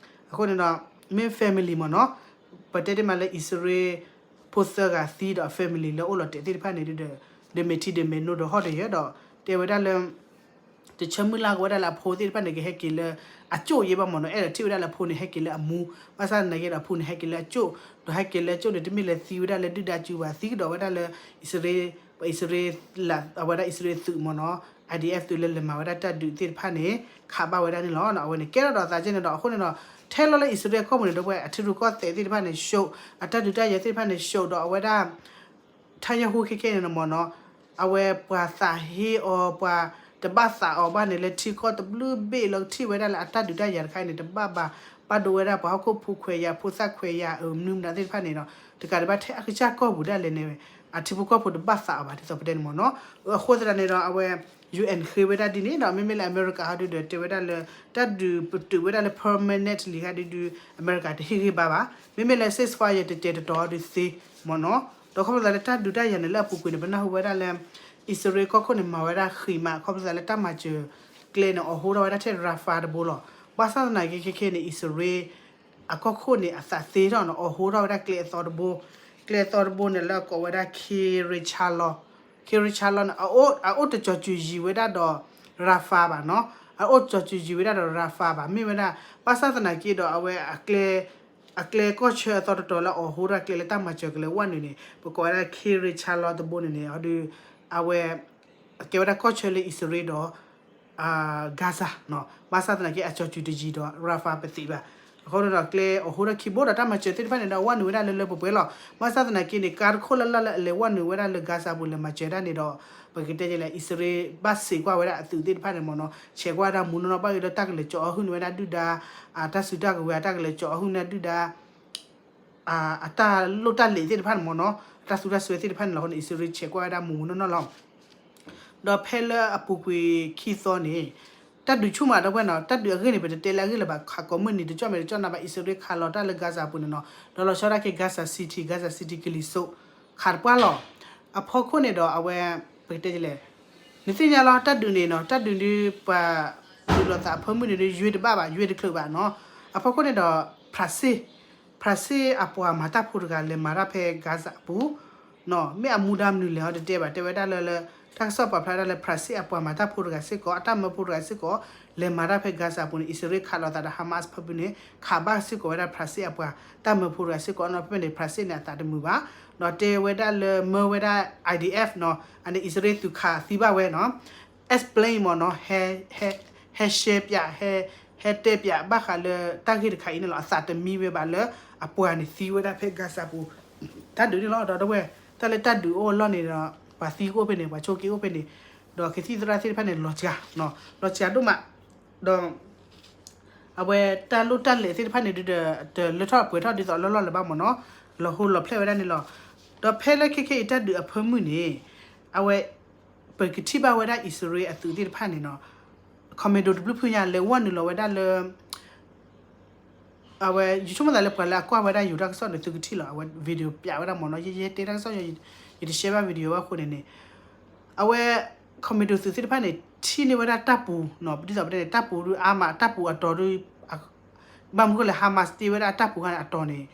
အဃိန့ၣ်ဒီး မ့ၢ် family မ့ၢ်နီၤ ပတဲတ့ၢ်မးလၢအံၣ်စရ့လးဖိသၢဂၤသံဒီးအ family လၢအိၣ်လီၤတဲာ်သ့ၣ်တဖၣ်န့ၣ်ဒီး ဒီးမဲာ်ထံဒီးမဲာ်နိဒီးဟီၣ်ဒီးယၢၤဒီး တဲဝဲဒၣ်လၢ တဆၢမုၢ်လၢ်ကဝဲဒၣ်လၢအဖိသ့ၣ်တဖၣ်န့ၣ် ကဟဲက့ၤလၢအကၠိၣ်ယဲဘၣ်မ့ၢ်နီၤ အဲၣ်ဒိးထံၣ်ဝဲဒၣ်လၢအဖိန့ၣ်ဟဲက့ၤလၢအမူ ဘၣ်ဆၣ်သနာ်က့ဒီး အဖိန့ၣ်ဟဲက့ၤလၢအကၠိၣ် ဒီးဟဲက့ၤလၢအကၠိၣ်န့ၣ် တမ့ၢ်လၢသံဝဲဒၣ်လၢဒုၣ်ဒါစုဘၣ် သံကဒီးဝဲဒၣ်လၢ အံၣ်စရ့လး ပှၤအံၣ်စရ့လး အဝဲဒၣ်အံၣ်စရ့လးသုးမ့ၢ်နီၤ IDF သုးလၢလဲၤမၤဝဲဒၣ်တၢ်ဒုးသ့ၣ်တဖၣ်န့ၣ် ခးဘၣ်ဝဲဒၣ်န့ၣ်လီၤ. အဝဲန့ၣ်ကဲထီၣ်ဒီးသးက့န့ၣ်ဒီး အဃိန့ၣ်ဒီး ထဲလီၤလၢအံၣ်စရ့လးကီၢ်ပူၤန့ၣ်ဒီး ပှၤအထံရူၢ်ကီၢ်သဲးသ့ၣ်တဖၣ်န့ၣ် ရှုံး အတၢ်ဒုးတၢ်ယၤသ့ၣ်တဖၣ်န့ၣ် ရှုံးဒီးအဝဲဒၣ် ထါယၤဟူခဲခဲန့ၣ်မ့ၢ်နီၤ အဝဲပှၤသးဟ့အီၤ ပှၤတဘၣ်သးအီၤဘၣ်န့ၣ် လၢထံကီၢ်တဘျုးဘ့ၣ်လၢကထံၣ်ဝဲဒၣ်လၢအတၢ်ဒုးတၢ်ယၤတခါအံၤန့ၣ် တဘၣ်ဘၣ် ဘၣ်ဒိဝဲဒၣ်ပှၤဟီၣ်ခိၣ်ဖိခွဲးယာ် ဖိသၣ်ခွဲးယာ် မနုၤမတၤသ့ၣ်တဖၣ်န့ၣ်ဒီး တကးဒံးဘၣ်ထဲအကစၢ်ကီၢ်ပူၤဒၣ်လဲာ်န့ၣ် အထံဖိကီၢ်ဖိတဘၣ်သးအီၤဘၣ် ဒ်သိးပတဲန့ၣ်မ့ၢ်နီၤ အဃိသတးန့ၣ်ဒီး အဝဲ ယူၣ်အဲၣ် ဃ့ဝဲဒၣ်ဒ်န့ၣ်ဒီး မ့မ့ၢ်လၢအမဲရကၤဟီဒုဒီး တဲဝဲဒၣ်လၢ တၢ်ဒုးပတုာ်ဝဲဒၣ်လၢ permanently ဟီဒုဒီး အမဲရကၤတဟ့ၣ်ဂံၢ်ဘါဘၣ် မ့မ့ၢ်လၢ ceasefire တတဲာ်တတီၤဟီဒုသ့မ့ၢ်နီၤ ဒီးခီဖျိသးလၢတၢ်ဒုးတၢ်ယၤန့ၣ် လၢအပူၤကွံာ်န့ၣ် ပနၢ်ဟူဝဲဒၣ်လၢ အံၣ်စရ့လးကီၢ်ခိၣ်န့ၣ် မၤဝဲဒၣ်ဃံးမး ခီဖျိသးလၢတၢ်မၤစၢၤကျဲန့ၣ် အိးထီၣ်ဝဲဒၣ်ထဲ Rafah တဘိလီၤ. ဘၣ်ဆၣ်သနာ်က့ခဲခဲန့ၣ် အံၣ်စရ့လး အကီၢ်ခိၣ်န့ၣ် အသးသ့ထီၣ်န့ၣ် အိးထီၣ်ဝဲဒၣ်ကျဲအသီတဘိ, ကျဲအသီတဘိန့ၣ် လၢအကိးဝဲဒၣ် Kirjala, Kirjala န့ၣ် အအိၣ်တကီၤစူၤယံၤဝဲဒၣ်ဒီး Rafah ဘၣ်နီၤ, အအိၣ်တကီၤစူၤယံၤဝဲဒၣ်ဒီး Rafah ဘၣ်. မ့ၢ်ဝဲဒၣ် ဘၣ်ဆၣ်သနာ်က့ဒီး အဝဲ အကျဲကီၢ်ဆၢအသီတတီၤလၢအအိးထီၣ်ကျဲလၢတၢ်မၤစၢၤကလဲၤဝဲနုာ်န့ၣ် ပကိးဝဲဒၣ် Kirjala တဘိန့ၣ်န့ၣ် အီၤဒုး အဝဲ ကဲဝဲဒၣ်ကီၢ်ဆၢလၢအံၣ်စရ့လးဒီး Gaza နီၤ, ဘၣ်ဆၣ်သနာ်က့ အကီၤစူၤတယံၤဒီး Rafah ပသ့ၣ်ဘၣ်. အဃိဒီးကျဲအိၣ်ဟူးထီၣ်ခံဘိဒီးတၢ်မၤစၢၤသ့ၣ်တဖၣ်န့ၣ်ဒီး ဝဲနုာ်ဝဲဒၣ်လၢလၢပှဲၤပှဲၤလီၤ. ဘၣ်ဆၣ်သနာ်က့န့ၣ် ကါတခိၣ်လၢ်လၢ်လၢအလဲၤဝဲနုာ်ဝဲဒၣ်လၢ Gaza ပူၤ လဲၤမၤစၢၤဒၣ်န့ၣ်ဒီး ပကတဲလဲၣ် အံၣ်စရ့လးဘၣ်စံးကွၢ်ဝဲဒၣ်အသုးသ့ၣ်တဖၣ်န့ၣ်မ့ၢ်နီၤ, ဆဲးကွၢ်ဝဲဒၣ်မူနီၢ်နီၢ် ဘၣ်ဃးဒီးတၢ်ကလဲၤကၠီၤအီၣ်ဟုၣ်န့ၢ်ဝဲဒၣ်ဒုၣ်ဒါ အတၢ်စုတၢ်ကဝဲၤ တၢ်ကလဲၤကၠီၤအီၣ်ဟုၣ်န့ၢ်ဒုၣ်ဒါ အတၢ်လိၣ်တၢ်လဲၤသ့ၣ်တဖၣ်န့ၣ်မ့ၢ်နီၤ, တၢ်သူတၢ်စွဲသ့ၣ်တဖၣ်န့ၣ်လီၤ. အဃိန့ၣ် အံၣ်စရ့လးဆဲးကွၢ်ဝဲဒၣ်မူမူနီၢ်နီၢ်လီၤ. ဒီးဖဲလၢအပူၤကွံာ်ခံသီန့ၣ် တၢ်ဒုးဆူၣ်မးဒီပုၢ်ဝဲၢ်နီၤ, တၢ်ဒုးအဂ့ၢ်န့ၣ် ပတတဲလၢအဂ့ၢ်လၢၤဘၣ်, ခးကိးမုၢ်နံၤတကၠီၣ်မဲာ်တကၠီၣ်နၤဘၣ်, အံၣ်စရ့လးခးလီၤတၢ်လၢ Gaza ပူၤန့ၣ်နီၤ, ဒီးလီၤဆီဒၣ်က့ၤ Gaza City, Gaza City ကလံၤစိး ခးတပှၢ်လီၤ. အဖီခိၣ်န့ၣ်ဒီးအဝဲ ပကတဲလဲၣ် နသ့ၣ်ညါလီၤ တၢ်ဒုးန့ၣ်နီၤ, တၢ်ဒုးဒုးပှၤဒုးလိာ်သးအဖၢမုၢ်န့ၣ်ဒုး ယွ့တဘၣ်ဘၣ်, ယွ့တချုးဘၣ်နီၤ. အဖီခိၣ်န့ၣ်ဒီး ဖြးစ့ၣ်, ဖြးစ့ၣ်အပှၤမၤတၢ်ဖိတဂၤလဲၤမၤတၢ်ဖဲ Gaza အပူၤနီၤ, မ့ၢ်အမူဒါမနုၤလဲၣ်အီၤတတဲဘၣ်, တဲဝဲဒၣ်လၢလၢ တၢ်ကစီၣ်ပာ်ဖျါဒၣ်လၢ ဖြးစ့ၣ်အပှၤမၤတၢ်ဖိတဂၤစ့ၢ်ကီး အတၢ်မၢဖိတဂၤစ့ၢ်ကီး လဲၤမၤတၢ်ဖဲ Gaza အပူၤန့ၣ် အံၣ်စရ့လးခးလိာ်သးဒီး Hamas ဖၢမုၢ်န့ၣ် ခးဘၣ်စ့ၢ်ကီးဝဲဒၣ် ဖြးစ့ၣ်အပှၤတၢ်မၢဖိတဂၤစ့ၢ်ကီးနီၤ, ဖဲဖဲန့ၣ် ဖြးစ့ၣ်န့ၣ် အသးတမုာ်ဘၣ် ဒီးတဲဝဲဒၣ်လၢမၢဝဲဒၣ် I D F နီၤ, အန့ၣ် အံၣ်စရ့လးသုးခးသံဘၣ်ဝဲနီၤ, explain မ့ၢ်နီၤ, ဟဲ ဟဲ ဟဲရှဲပၠး, ဟဲ ဟဲတဲပၠးဘၣ်ဃးလၢတၢ်ဂ့ၢ်တခါအံၤန့ၣ်လီၤ. အသးတမံဝဲဘၣ်လၢအပှၤန့ၣ်သံဝဲဒၣ်ဖဲ Gaza ပူၤ တၢ်ဒုးန့ၣ်လီၤ. ဒီးတဝဲၢ် တၢ်လၢတၢ်ဒုးအိၣ်အလီၢ်န့ၣ်ဒီး ပှၤသံကအိၣ်ဖဲန့ၣ် ပှၤဆိက့အိၣ်ဖဲန့ၣ်, ဒီးကသံၣ်သရၣ်သ့ၣ်တဖၣ်န့ၣ် လီၤစှၤ လီၤစှၤဒိၣ်မး, ဒီး အဝဲတၢ်လိၣ်တၢ်လဲၤသ့ၣ်တဖၣ်န့ၣ်ဒုးဒီး တလၢထီၣ်ပှဲၤထီၣ်ဒ်သိးလၢလီၢ်လၢၤဘၣ်မ့ၢ်နီၤ, လီၤဟိလီၤဖျဲၣ်ဝဲဒၣ်န့ၣ်လီၤ. ဒီးဖဲလၢခဲခဲအံၤတၢ်ဒုးအဖၢမုၢ်န့ၣ် အဝဲ ပကထံၣ်ဘၣ်ဝဲဒၣ်အံၣ်စရ့လးအသုးသ့ၣ်တဖၣ်န့ၣ်နီၤ, commando တဘျုးဖုညါ လဲၤဝဲနုာ်လီၤဝဲဒၣ်လၢ အဝဲ ယဆိကမိၣ်သးလၢပှၤလၢအကွၢ်ဝဲဒၣ်ယိၤတၢ်ကစီၣ်န့ၣ် သုကထံၣ်လီၤ, အဝဲ video ပၠးဝဲဒၣ်မ့ၢ်နီၤ, ယဲယဲတဲတၢ်ကစီၣ် ယတ share ဘၣ် video ဘၣ်အဃိန့ၣ်န့ၣ် အဝဲ commando သုးသ့ၣ်တဖၣ်န့ၣ် ထံၣ်န့ၢ်ဝဲဒၣ်တၢ်ပူၤနီၤ, ဒ်သိးပတဲန့ၣ် တၢ်ပူၤဒုးအါမး တၢ်ပူၤအတီၤဒုး ဘၣ်မနုၤဃိလဲၣ် Hamas တ့ဝဲဒၣ်အတၢ်ပူၤခါန့ၣ် အတီၤန့ၣ်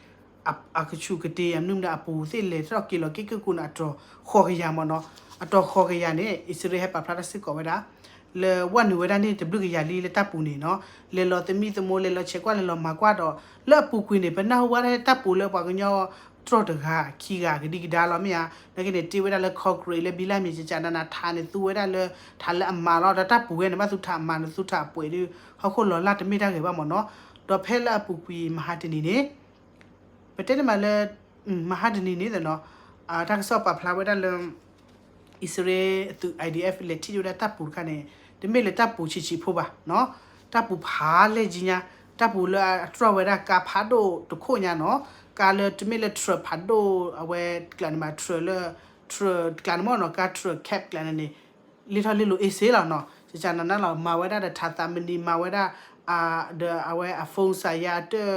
အကဆူးကတ့ၢ် အမနုၤမနုၤ အပူၤသ့ၣ်လဲၤထီၣ်က့ၤလီၤက့ၤက့ၤကိးန့ၣ် အတီၤဃိးကယၤမ့ၢ်နီၤ, အတီၤဃိးကယၤန့ၣ် အံၣ်စရ့လးဟဲပာ်ဖျါတၢ်စ့ၢ်ကီးဝဲဒၣ် လၢဝဲနုာ်ဝဲဒၣ်န့ၣ် တဘျုးကယၤလံလၢတၢ်ပူၤန့ၣ်နီၤ, လဲၤလီၤသမံသမိး လဲၤလီၤဆဲးကွၢ် လဲၤလီၤမၤကွၢ်ဒီး လၢအပူၤကွံာ်န့ၣ် ပနၢ်ဟူဝဲဒၣ်တၢ်ပူၤလၢပှၤကညီတြီၢ်တဂၤ ခံဂၤ ကဒံကဒါလီၤ မ့ၢ်ဧါ, နာ်က့န့ၣ် တ့ဝဲဒၣ်လၢ concrete လၢဘံလၢ်မံၤ ကကနန ထးန့ၣ် သူဝဲဒၣ်လၢ ထးလၢအမၤလီၤ ဒီးတၢ်ပူၤဝဲန့ၣ် ဘၣ်သူထးမၤန့ၣ် သူထးအပှဲၤဒုး ဟီၣ်ခိၣ်လီၤလၢ်တမ့ၢ်တၢ်ဂ့ၤဘၣ်မ့ၢ်နီၤ, ဒီးဖဲလၢအပူၤကွံာ်မဟါတနံၤန့ၣ် ပတဲန့ၣ်မးလၢ မဟါတနံၤန့ၣ်နီၤ, တၢ်ကစီၣ်ပာ်ဖျါဝဲဒၣ်လၢ အံၣ်စရ့လးအသုး I D F လဲၤထံၣ်ဝဲဒၣ်တၢ်ပူၤတခါန့ၣ် တမ့ၢ်လၢတၢ်ပူၤဆံးဆံးဖိဘၣ်နီၤ, တၢ်ပူၤဖးလဲၢ်ကံညါ, တၢ်ပူၤလၢအတြီၢ်ဝဲဒၣ်ကါဖးဒိၣ်တခိၣ်ညါနီၤ, ကါလၢတမ့ၢ်လၢ truck ဖးဒိၣ် အဝဲကျးန့ၣ်မး truck လၢ truck ကျးန့ၣ်မ့ၢ်နီၤ, ကါ truck cab ကျးန့ၣ်န့ၣ် လ့ထီၣ်လ့လိာ်အ့ၣ်စ့လီၤနီၤ, ကကနနလီၤ မၤဝဲဒၣ်ဒီးထးသးမနံၤ မၤဝဲဒၣ် ဒီးအဝဲအ phone စးယါတၢ်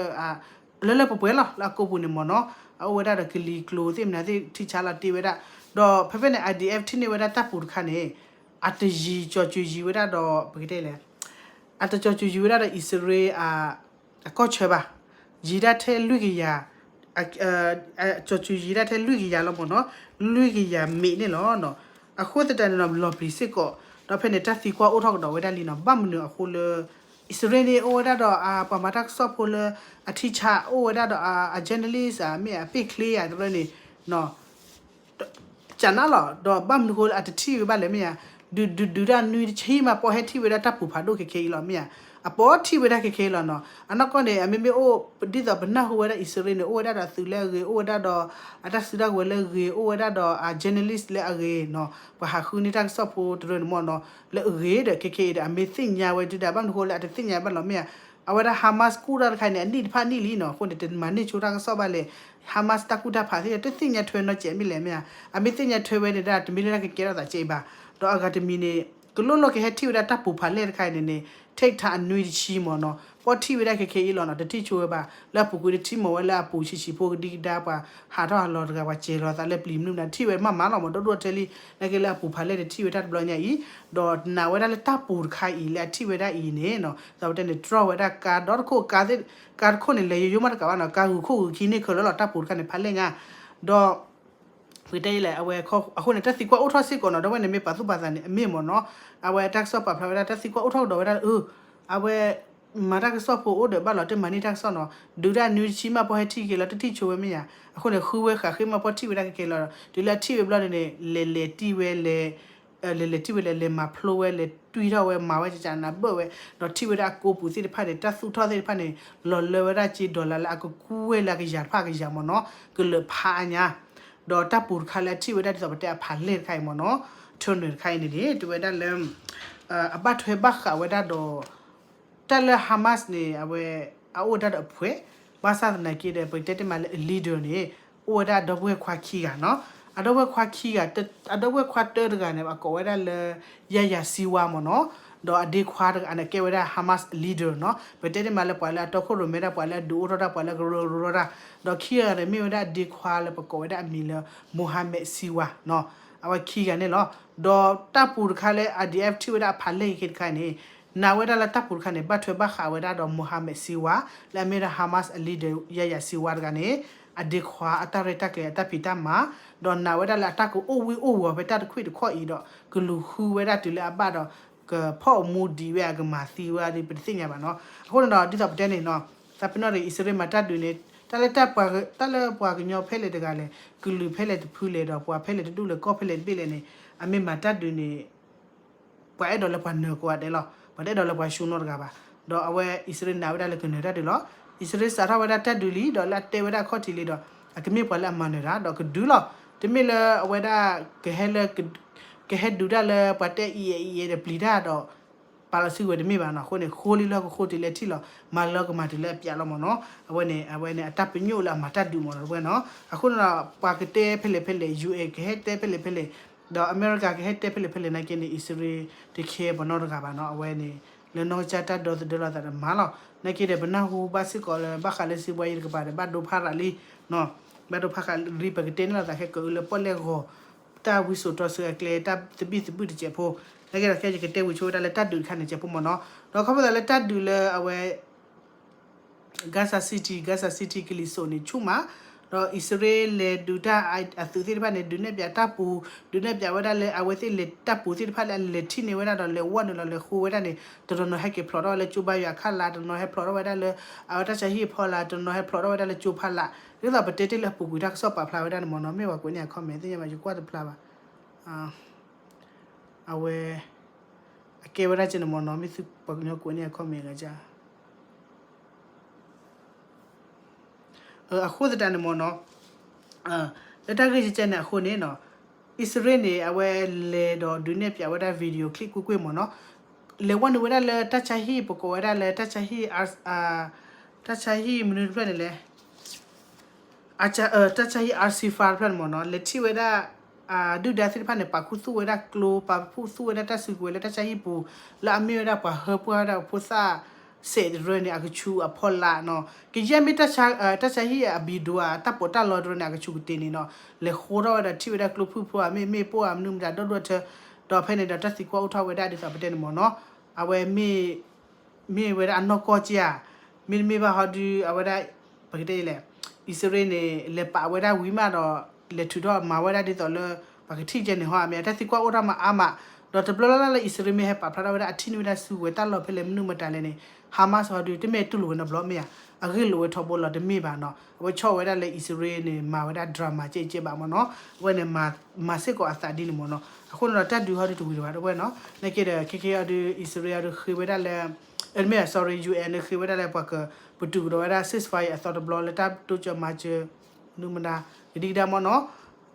လၢလၢပှဲၤပှဲၤလီၤ လၢအကိာ်ပူၤန့ၣ်မ့ၢ်နီၤ, အအိၣ်ဝဲဒၣ်ဒီးကလံၤကျိၤသ့ၣ်မနုၤသ့ၣ် ထံဆါလီၤတ့ဝဲဒၣ်, ဒီးဖဲဖဲန့ၣ် I D F ထံၣ်န့ၢ်ဝဲဒၣ်တၢ်ပူၤတခါန့ၣ် အတယံၤ ကၠီၤစူၤယံၤဝဲဒၣ်ဒီး ပကတဲလဲၣ် အတကၠီၤစူၤယံၤဝဲဒၣ်ဒီးအံၣ်စရ့လး အကီၢ်ဆၢဘၣ်, ယံၤဒၣ်ထဲလွံၢ်ကယၤ, ကၠီၤစူၤယံၤဒၣ်ထဲလွံၢ်ကယၤလီၤမ့ၢ်နီၤ, လွံၢ်ကယၤမ့ၢ်န့ၣ်လီၤ. အဃိသတးန့ၣ်ဒီး လီၤပျံၤစ့ၢ်ကီး, ဒီးဖဲန့ၣ် တၢ်သံကွၢ်အိၣ်ထီၣ်ကဒီးဝဲဒၣ်လံနီၤ, ဘၣ်မနုၤအဃိလၢ အံၣ်စရ့လးန့ၣ် အိၣ်ဝဲဒၣ်ဒီး ပှၤမၤတၢ်ကစီၣ်ဖိလၢ အထံဆး အိၣ်ဝဲဒၣ်ဒီး အ journalist မ့ၢ်အပ့ၢ်ချ့ယၤတရၢန့ၣ် ကနၣ်လီၤ, ဒီးဘၣ်မနုၤဃိလၢအတထံၣ်ဝဲဘၣ်လဲၣ်မ့ၢ်ဧါ, ဒုး ဒုး ဒုးတၢ်နွံတဆံမး ပီၢ်ဟဲထံၣ်ဝဲဒၣ်တၢ်ပူၤဖးဒိၣ်ခဲခဲအံၤလီၤမ့ၢ်ဧါ, အပီၢ်ထံၣ်ဝဲဒၣ်ခဲခဲအံၤလီၤနီၤ. အနီၢ်ကီၢ်န့ၣ် အမ့မ့ၢ်အိၣ် ဒ်သိးပနၢ်ဟူဝဲဒၣ်အံၣ်စရ့လးန့ၣ် အိၣ်ဝဲဒၣ်ဒီးအသုးလၢအဂ့ၤ အိၣ်ဝဲဒၣ်ဒီး အတၢ်စုတၢ်ကဝဲၤလၢအဂ့ၤ အိၣ်ဝဲဒၣ်ဒီးအ journalist လၢအဂ့ၤနီၤ, ပှၤဟးဃုန့ၢ်တၢ်ကစီၣ်ဖိတရၢန့ၣ်မ့ၢ်နီၤ, လၢအဂ့ၤဒီးခဲခဲအံၤဒီး အမ့ၢ်သ့ၣ်ညါဝဲဒုၣ်ဒါ ဘၣ်မနုၤဃိလၢအတသ့ၣ်ညါဘၣ်လီၤမ့ၢ်ဧါ, အဝဲဒၣ် Hamas ကူၣ်တၢ်တခါန့ၣ် အနံၣ်တဖၣ်နံၣ်လံနီၤ, အဃိန့ၣ် တမၤန့ၢ်ဆိတၢ်ကစီၣ်ဘၣ်လဲၣ်, Hamas တၢ်ကူၣ်တၢ်ဖးသ့ၣ် တသ့ၣ်ညါထွဲနီတစဲးမ့ၢ်လဲၣ်မ့ၢ်ဧါ, အမ့ၢ်သ့ၣ်ညါထွဲဝဲန့ၣ်ဒၣ် တမ့ၢ်လၢတၢ်ကကဲထီၣ်သးကဲအံၤဘၣ်, ဒီးအဂၤတမံၤန့ၣ် ကလိၣ်လိၣ်ကဟဲထံၣ်ဝဲဒၣ်တၢ်ပူၤဖးလဲၢ်တခါအံၤန့ၣ်န့ၣ် take time အနွံတဆံမ့ၢ်နီၤ, ပီၢ်ထံၣ်ဝဲဒၣ်ခဲခဲအံၤလီၤနီၤ, တထံၣ်ဆိဝဲဘၣ်, လၢအပူၤကွံာ်တထံၣ်မ့ၢ်ဝဲလၢအပူၤဆံးဆံးဖိကဒံကဒါပှၤ ဟးထီၣ်ဟးလီၤတဂၤပှၤစဲၤလီၤသးလၢပျံၤမနုၤမနုၤ ထံၣ်ဝဲမးမးလီၤမ့ၢ် ဒိၣ်ဒိၣ်ထဲလံ, နာ်က့လၢအပူၤဖးလဲၢ်တထံၣ်ဝဲတၢ်တဘျီညါအံၤ, ဒီးနာ်ဝဲဒၣ်လၢတၢ်ပူၤတခါအံၤလၢအထံၣ်ဝဲဒၣ်အံၤန့ၣ်နီၤ, ဒီးပတဲန့ၣ် တြီၢ်ဝဲဒၣ်ကါဒီတခိၣ် ကါတခိၣ်န့ၣ် လဲၤယိယိမးတကးဘၣ်နီၤ, ကါဂုၤခိၣ်ဂုၤခံန့ၣ် ခဲလၢာ်လီၤ တၢ်ပူၤတခါန့ၣ် ဖးလဲၢ်ညါ, ဒီး ပကတဲလဲၣ် အဝဲအဃိန့ၣ် တၢ်သံကွၢ်အိၣ်ထီၣ်စ့ၢ်ကီးနီၤ, ဒီးဝဲန့ၣ်မ့ၢ်ပာ်သူၣ်ပာ်သးန့ၣ် အမ့ၢ်မ့ၢ်နီၤ, အဝဲတၢ်ကစီၣ်ပာ်ဖျါဝဲဒၣ် တၢ်သံကွၢ်အိၣ်ထီၣ်ကဒီးဝဲဒၣ်လၢ အဝဲ မၤတၢ်ကစီၣ်ဖိအိၣ်ဒီးဘၣ်လီၤတဲာ်မၤန့ၢ်တၢ်ကစီၣ်နီၤ, ဒုးတၢ်နွံတဆံမး ပီၢ်ဟဲထံၣ်က့ၤလီၤ တထံၣ်ဆိဝဲမ့ၢ်ဧါ, အဃိန့ၣ် ဃုဝဲဃးဃ့မး ပီၢ်ထံၣ်ဝဲဒၣ်ခဲခဲလီၤ, တုၤလၢအထံၣ်ဝဲဘျီန့ၣ်န့ၣ် လဲၤလဲၤတံၢ်ဝဲလဲၤ လဲၤလဲၤထံၣ်ဝဲလဲၤလဲၤမၤဖျိဝဲ လဲၤတွံၢ်ထီၣ်ဝဲ မၤဝဲကကနးဘၢၣ်ဝဲ ဒီးထံၣ်ဝဲဒၣ်အကိးပူၤသ့ၣ်တဖၣ်န့ၣ် တၢ်သူၣ်ထီၣ်သ့ၣ်တဖၣ်န့ၣ် လီၤလၢဝဲဒၣ်က့ dollar လၢအကကူဝဲလၢအကယၤတဖၣ်အကယၤမ့ၢ်နီၤ ကလၢာ်ဖးအါညါ ဒီးတၢ်ပူၤတခါလၢအထံၣ်ဝဲဒၣ်ဒ်သိးပတဲအဖးလဲၢ်တခါအံၤမ့ၢ်နီၤ tunnel တခါအံၤန့ၣ်န့ၣ် တဲဝဲဒၣ်လၢ အဘၣ်ထွဲဘၣ်ဃးဝဲဒၣ်ဒီး တၢ်လၢ Hamas န့ၣ် အဝဲ အအိၣ်ဝဲဒၣ်ဒီးအဖှဲး ဘၣ်ဆၣ်သနာ်က့ဒီး ပကတဲတ့ၢ်မးလၢအ leader န့ၣ် အိၣ်ဝဲဒၣ်အဒီပုၢ်ဝဲၢ်ခွါခံဂၤနီၤ အဒီပုၢ်ဝဲၢ်ခွါခံဂၤ အဒီပုၢ်ဝဲၢ်ခွါတၢတဂၤန့ၣ် အကိးဝဲဒၣ်လၢ Yahya Sinwar မ့ၢ်နီၤ ဒီးအဒ့ခွါတဂၤန့ၣ် ကဲဝဲဒၣ် Hamas leader နီၤ ပကတဲတ့ၢ်မးလၢပှၤလၢအတီခိၣ်ရိၣ်မဲဒၣ် ပှၤလၢအဒုးအိၣ်ထီၣ်တၢ် ပှၤလၢအကရၢကရိထီၣ်တၢ် ဒီးခံဂၤန့ၣ် မ့ၢ်ဝဲဒၣ်အဒ့ခွါလၢပကိးဝဲဒၣ်အမံၤလၢ Mohammed Sinwar နီၤ အဝဲခံဂၤန့ၣ်လီၤ ဒီးတၢ်ပူၤတခါလၢ IDF ထံၣ်ဝဲဒၣ်အဖးလဲၢ်ယံၤခံတခါန့ၣ် နာ်ဝဲဒၣ်လၢတၢ်ပူၤတခါန့ၣ် ဘၣ်ထွဲဘၣ်ဃးဝဲဒၣ်ဒီး Mohammed Sinwar လၢအမ့ၢ်ဝဲဒၣ် Hamas အ leader Yahya Sinwar တဂၤန့ၣ် အဒ့ခွါအတၢ်ရဲၣ်တၢ်ကျဲၤအတၢ်ဖံးတၢ်မၤ ဒီးနာ်ဝဲဒၣ်လၢအတၢ်ကအိၣ်ဝံၤအိၣ်ဝီၤဖဲတၢ်တခွံၣ်တခီၣ်အံၤ ဒီးကလူၤဃုဝဲဒၣ်တုၤလၢအဘၣ်ဒီး ကဖီၣ်အမူဒံးဝဲ အကမၤသံဝဲဒၣ် ပတသ့ၣ်ညါဘၣ်နီၤ အဃိန့ၣ်ဒီး ဒ်သိးပတဲန့ၣ်နီၤ သးပ့ၤနီၣ်ဒီး အံၣ်စရ့လးမၤတၢ်ဒုးန့ၣ် တၢ်လၢ တၢ်လၢပှၤကညီဖဲလဲၣ်တဂၤလဲၣ် ကလုာ်ဖဲလဲၣ်တဖုလဲၣ်ဒီး ပှၤဖဲလဲၣ်တဒူၣ်လဲၣ် ကီၢ်ဖဲလဲၣ်တဘ့ၣ်လဲၣ်န့ၣ် အမ့ၢ်မၤတၢ်ဒုးန့ၣ် ပှၤအဲၣ်ဒိးလၢပှၤနၢၤကိးဂၤဒဲးလီၤ. ပှၤတအဲၣ်ဒိးလၢပှၤဆှိနီတဂၤဘၣ်. ဒီးအဝဲအံၣ်စရ့လးနာ်ဝဲဒၣ်လၢကနၢၤတၢ်ဒုးလီၤ. အံၣ်စရ့လးစးထီၣ်ဝဲဒၣ်တၢ်ဒုးလံ ဒီးလၢအတဲဝဲဒၣ်အခီၣ်ထံးလံဒီး အကမ့ၢ်ပှၤလၢအမၤနၢၤတၢ် ဒီးကဒုးလီၤ. တမ့ၢ်လၢအဝဲဒၣ် ကဟဲလၢ ကဟဲဒုးတၢ်လၢပှၤတဲအံၤအံၤအံၤဒီးပျံၤတၢ်ဒီး ပာ်လီၤစုကဝဲၤတမ့ၢ်ဘၣ်နီၤ. အဃိန့ၣ် ဃိလံလၢကဃိတုၤလၢထံၣ်လီၤ. မၤလၢကမၤတုၤလၢအပျးလီၤမ့ၢ်နီၤ. အဝဲန့ၣ် အဝဲန့ၣ် အတၢ်ပညိၣ်လၢအမၤတၢ်ဒုးမ့ၢ်နီၤ တဝဲနီၤ. အဃိန့ၣ်ဒီး ပှၤကတဲဖဲလဲၣ်ဖဲလဲၣ် ယူၢ်အဲၣ် ကဟဲတဲဖဲလဲၣ်ဖဲလဲၣ် ဒီးအမဲရကၤကဟဲတဲဖဲလဲၣ်ဖဲလဲၣ်နာ်က့န့ၣ် အံၣ်စရ့လးတခဲပနီတဂၤဘၣ်နီၤ. အဝဲန့ၣ် လၢနီၢ်ကစၢ်တၢ်ဒီသဒၢလီၤသးဒီးမၤလီၤ. နာ်က့ဒီး ပနၢ်ဟူဘၣ်စ့ၢ်ကီးလၢ ဘၣ်ဃးလၢစံးဘှါယံၤတကပၤဒီး ဘၣ်ဒိဖးရးလံ ဘၣ်ဒိဖးရးလံ ပကတဲန့ၣ်လီၤသးခဲကၢအၢလၢပီၣ်လဲၣ်ဂီၤ တၢ်ဝံစိာ်တီဆှၢအကျဲ တၢ်သဘံၣ်သဘုၣ်တစဲးဖိ နာ်က့ဒီးခဲယကတဲဝံၤဆိဝဲဒၣ်လၢတၢ်ဒုးတခါန့ၣ် စဲးဖိမ့ၢ်နီၤ. ဒီးခီဖျိသးလၢတၢ်ဒုးလၢအဝဲ Gaza City, Gaza City ကလံၤစိးန့ၣ်ဆူၣ်မး, ဒီးအံၣ်စရ့လးလဲၤဒုးတၢ်အသုးသ့ၣ်တဖၣ်န့ၣ် ဒုးနဲၣ်ပၠးတၢ်ပူၤ, ဒုးနဲၣ်ပၠးဝဲဒၣ်လၢအဝဲသ့ၣ်လဲၤတၢ်ပူၤသ့ၣ်တဖၣ်လၢအလဲၤထံၣ်န့ၢ်ဝဲဒၣ်ဒီးလဲၤဝီၢ်န့ၣ်လီၤ လဲၤဃိဝဲဒၣ်န့ၣ် တနီၤနီၤဟဲက့ၤဖျိးထီၣ်ဝဲလၢကၠိဘါယွၤခါလာ်, တနီၤဟဲဖျိးထီၣ်ဝဲဒၣ်လၢ အဝဲတၢ်ဆါဟံၣ်အဖီလာ်, တနီၤဟဲဖျိးထီၣ်ဝဲဒၣ်လၢကၠိဖီလာ်, ဒ်သိးပတဲတ့ၢ်လၢအပူၤကွံာ်တၢ်ကစီၣ်ပာ်ဖျါဝဲဒၣ်န့ၣ်မ့ၢ်နီၤ, မ့ၢ်ပှၤကွဲးန့ၢ်အ comment သ့ၣ်ညါဘၣ် ယကွၢ်တဖျါဘၣ် အဝဲ အကဲဝဲဒၣ်ကဲန့ၣ်မ့ၢ်နီၤ, မ့ၢ်သုပှၤကညီကွဲးန့ၢ်အ comment ဂၤက အဃိသတးန့ၣ်မ့ၢ်နီၤ, လၢတၢ်ဂ့ၢ်ကဲန့ၣ်အဃိန့ၣ်နီၤ, အံၣ်စရ့လးန့ၣ် အဝဲလဲၤဒီးဒုးနဲၣ်ပၠးဝဲဒၣ် video clip ကွ့ၢ်ကွ့ၢ်မ့ၢ်နီၤ, လဲၤဝီၢ်န့ၢ်ဝဲဒၣ်လၢတၢ်ဆါဟံၣ် ပကိးဝဲဒၣ်လၢတၢ်ဆါဟံၣ် တၢ်ဆါဟံၣ်မနုၤတဖျၢၣ်န့ၣ်လဲၣ် တၢ်ဆါဟံၣ် Al-Shifa တဖျၢၣ်န့ၣ်မ့ၢ်နီၤ, လဲၤထံၣ်ဝဲဒၣ် ဒုၣ်ဒါသ့ၣ်တဖၣ်န့ၣ် ပာ်ခူသူၣ်ဝဲဒၣ်ကျိ, ပာ်ခူသူၣ်ဝဲဒၣ်တၢ်စုကဝဲၤလၢတၢ်ဆါဟံၣ်ပူၤ, လၢအမ့ၢ်ဝဲဒၣ်ပှၤဟၢပှၢ်ဝဲဒၣ်ဖိသၣ်စဲးတရၢန့ၣ် အကဆူးအဖီလာ်နီၤ, ကယဲၢ်မ့ၢ်တၢ်ဆါဟံၣ်အ video တၢ်ပီးတၢ်လီတရၢန့ၣ် အကဆူးကတ့ၢ်န့ၣ်နီၤ, လဲၤဃိထီၣ်ဝဲဒီးထံၣ်ဝဲဒၣ်ကျိဖုၣ်ဖိဧါ မ့ၢ်မ့ၢ်ပိၢ်ဧါ မနုၤမတၤဒီဒူၣ်ထၢ, ဒီးဖဲန့ၣ်ဒီးတၢ်သံကွၢ်အိၣ်ထီၣ်ဝဲဒၣ်ဒ်သိးပတဲန့ၣ်မ့ၢ်နီၤ, အဝဲမ့ၢ် မ့ၢ်ဝဲဒၣ်အနီၢ်ကီၢ်ကဧါ, မ့တမ့ၢ်ဘၣ်ဟီဒုး အဝဲဒၣ် ပကတဲလဲၣ်, အံၣ်စရ့လးန့ၣ် လဲၤပာ်ဝဲဒၣ်ဝံၤမးဒီး လဲၤထုးထီၣ်မၤဝဲဒၣ်ဒ်သိးလၢ ပှၤကထံၣ်ကဲန့ၣ်ဟီ အမ့ၢ်အတၢ်သံကွၢ်အိၣ်ထီၣ်မးအါမး, ဒီးတဘျီလၢ်လၢ်လၢအံၣ်စရ့လးမ့ၢ်ဟဲပာ်ဖျါထီၣ်ဝဲဒၣ်အထံၣ်န့ၢ်ဝဲဒၣ်စုကဝဲၤတၢ်လီၢ်ဖဲလဲၣ်မနုၤမတၤလဲၣ်န့ၣ် Hamas ဟီဒုး တမ့ၢ်တူၢ်လိာ်ဝဲနီတဘျီမ့ၢ်ဧါ, အဂ့ၢ်လိာ်ဝဲထီဘိလီၤတမ့ၢ်ဘၣ်နီၤ, အဝဲဆီၣ်ဝဲဒၣ်လၢအံၣ်စရ့လးန့ၣ် မၤဝဲဒၣ် drama ကဲကဲဘၣ်မ့ၢ်နီၤ, အဝဲန့ၣ် မၤစ့ၢ်ကီးအသးဒ်န့ၣ်မ့ၢ်နီၤ, အဃိန့ၣ်ဒီးတၢ်ဒုးဟီဒုးတဝံၤတဘၣ်တဝဲနီၤ, နာ်က့ဒီး ခဲကဲအီၤဒုး အံၣ်စရ့လးအီၤဒုးဃ့ဝဲဒၣ်လၢ အမ့ၢ် sorry UN န့ၣ်ဃ့ဝဲဒၣ်လၢပှၤကပတုာ်ကဒီးဝဲဒၣ် ceasefire အသီတဘျီလၢတၢ်တိစၢၤမၤစၢၤ မနုၤမတၤ ကဒံကဒါမ့ၢ်နီၤ,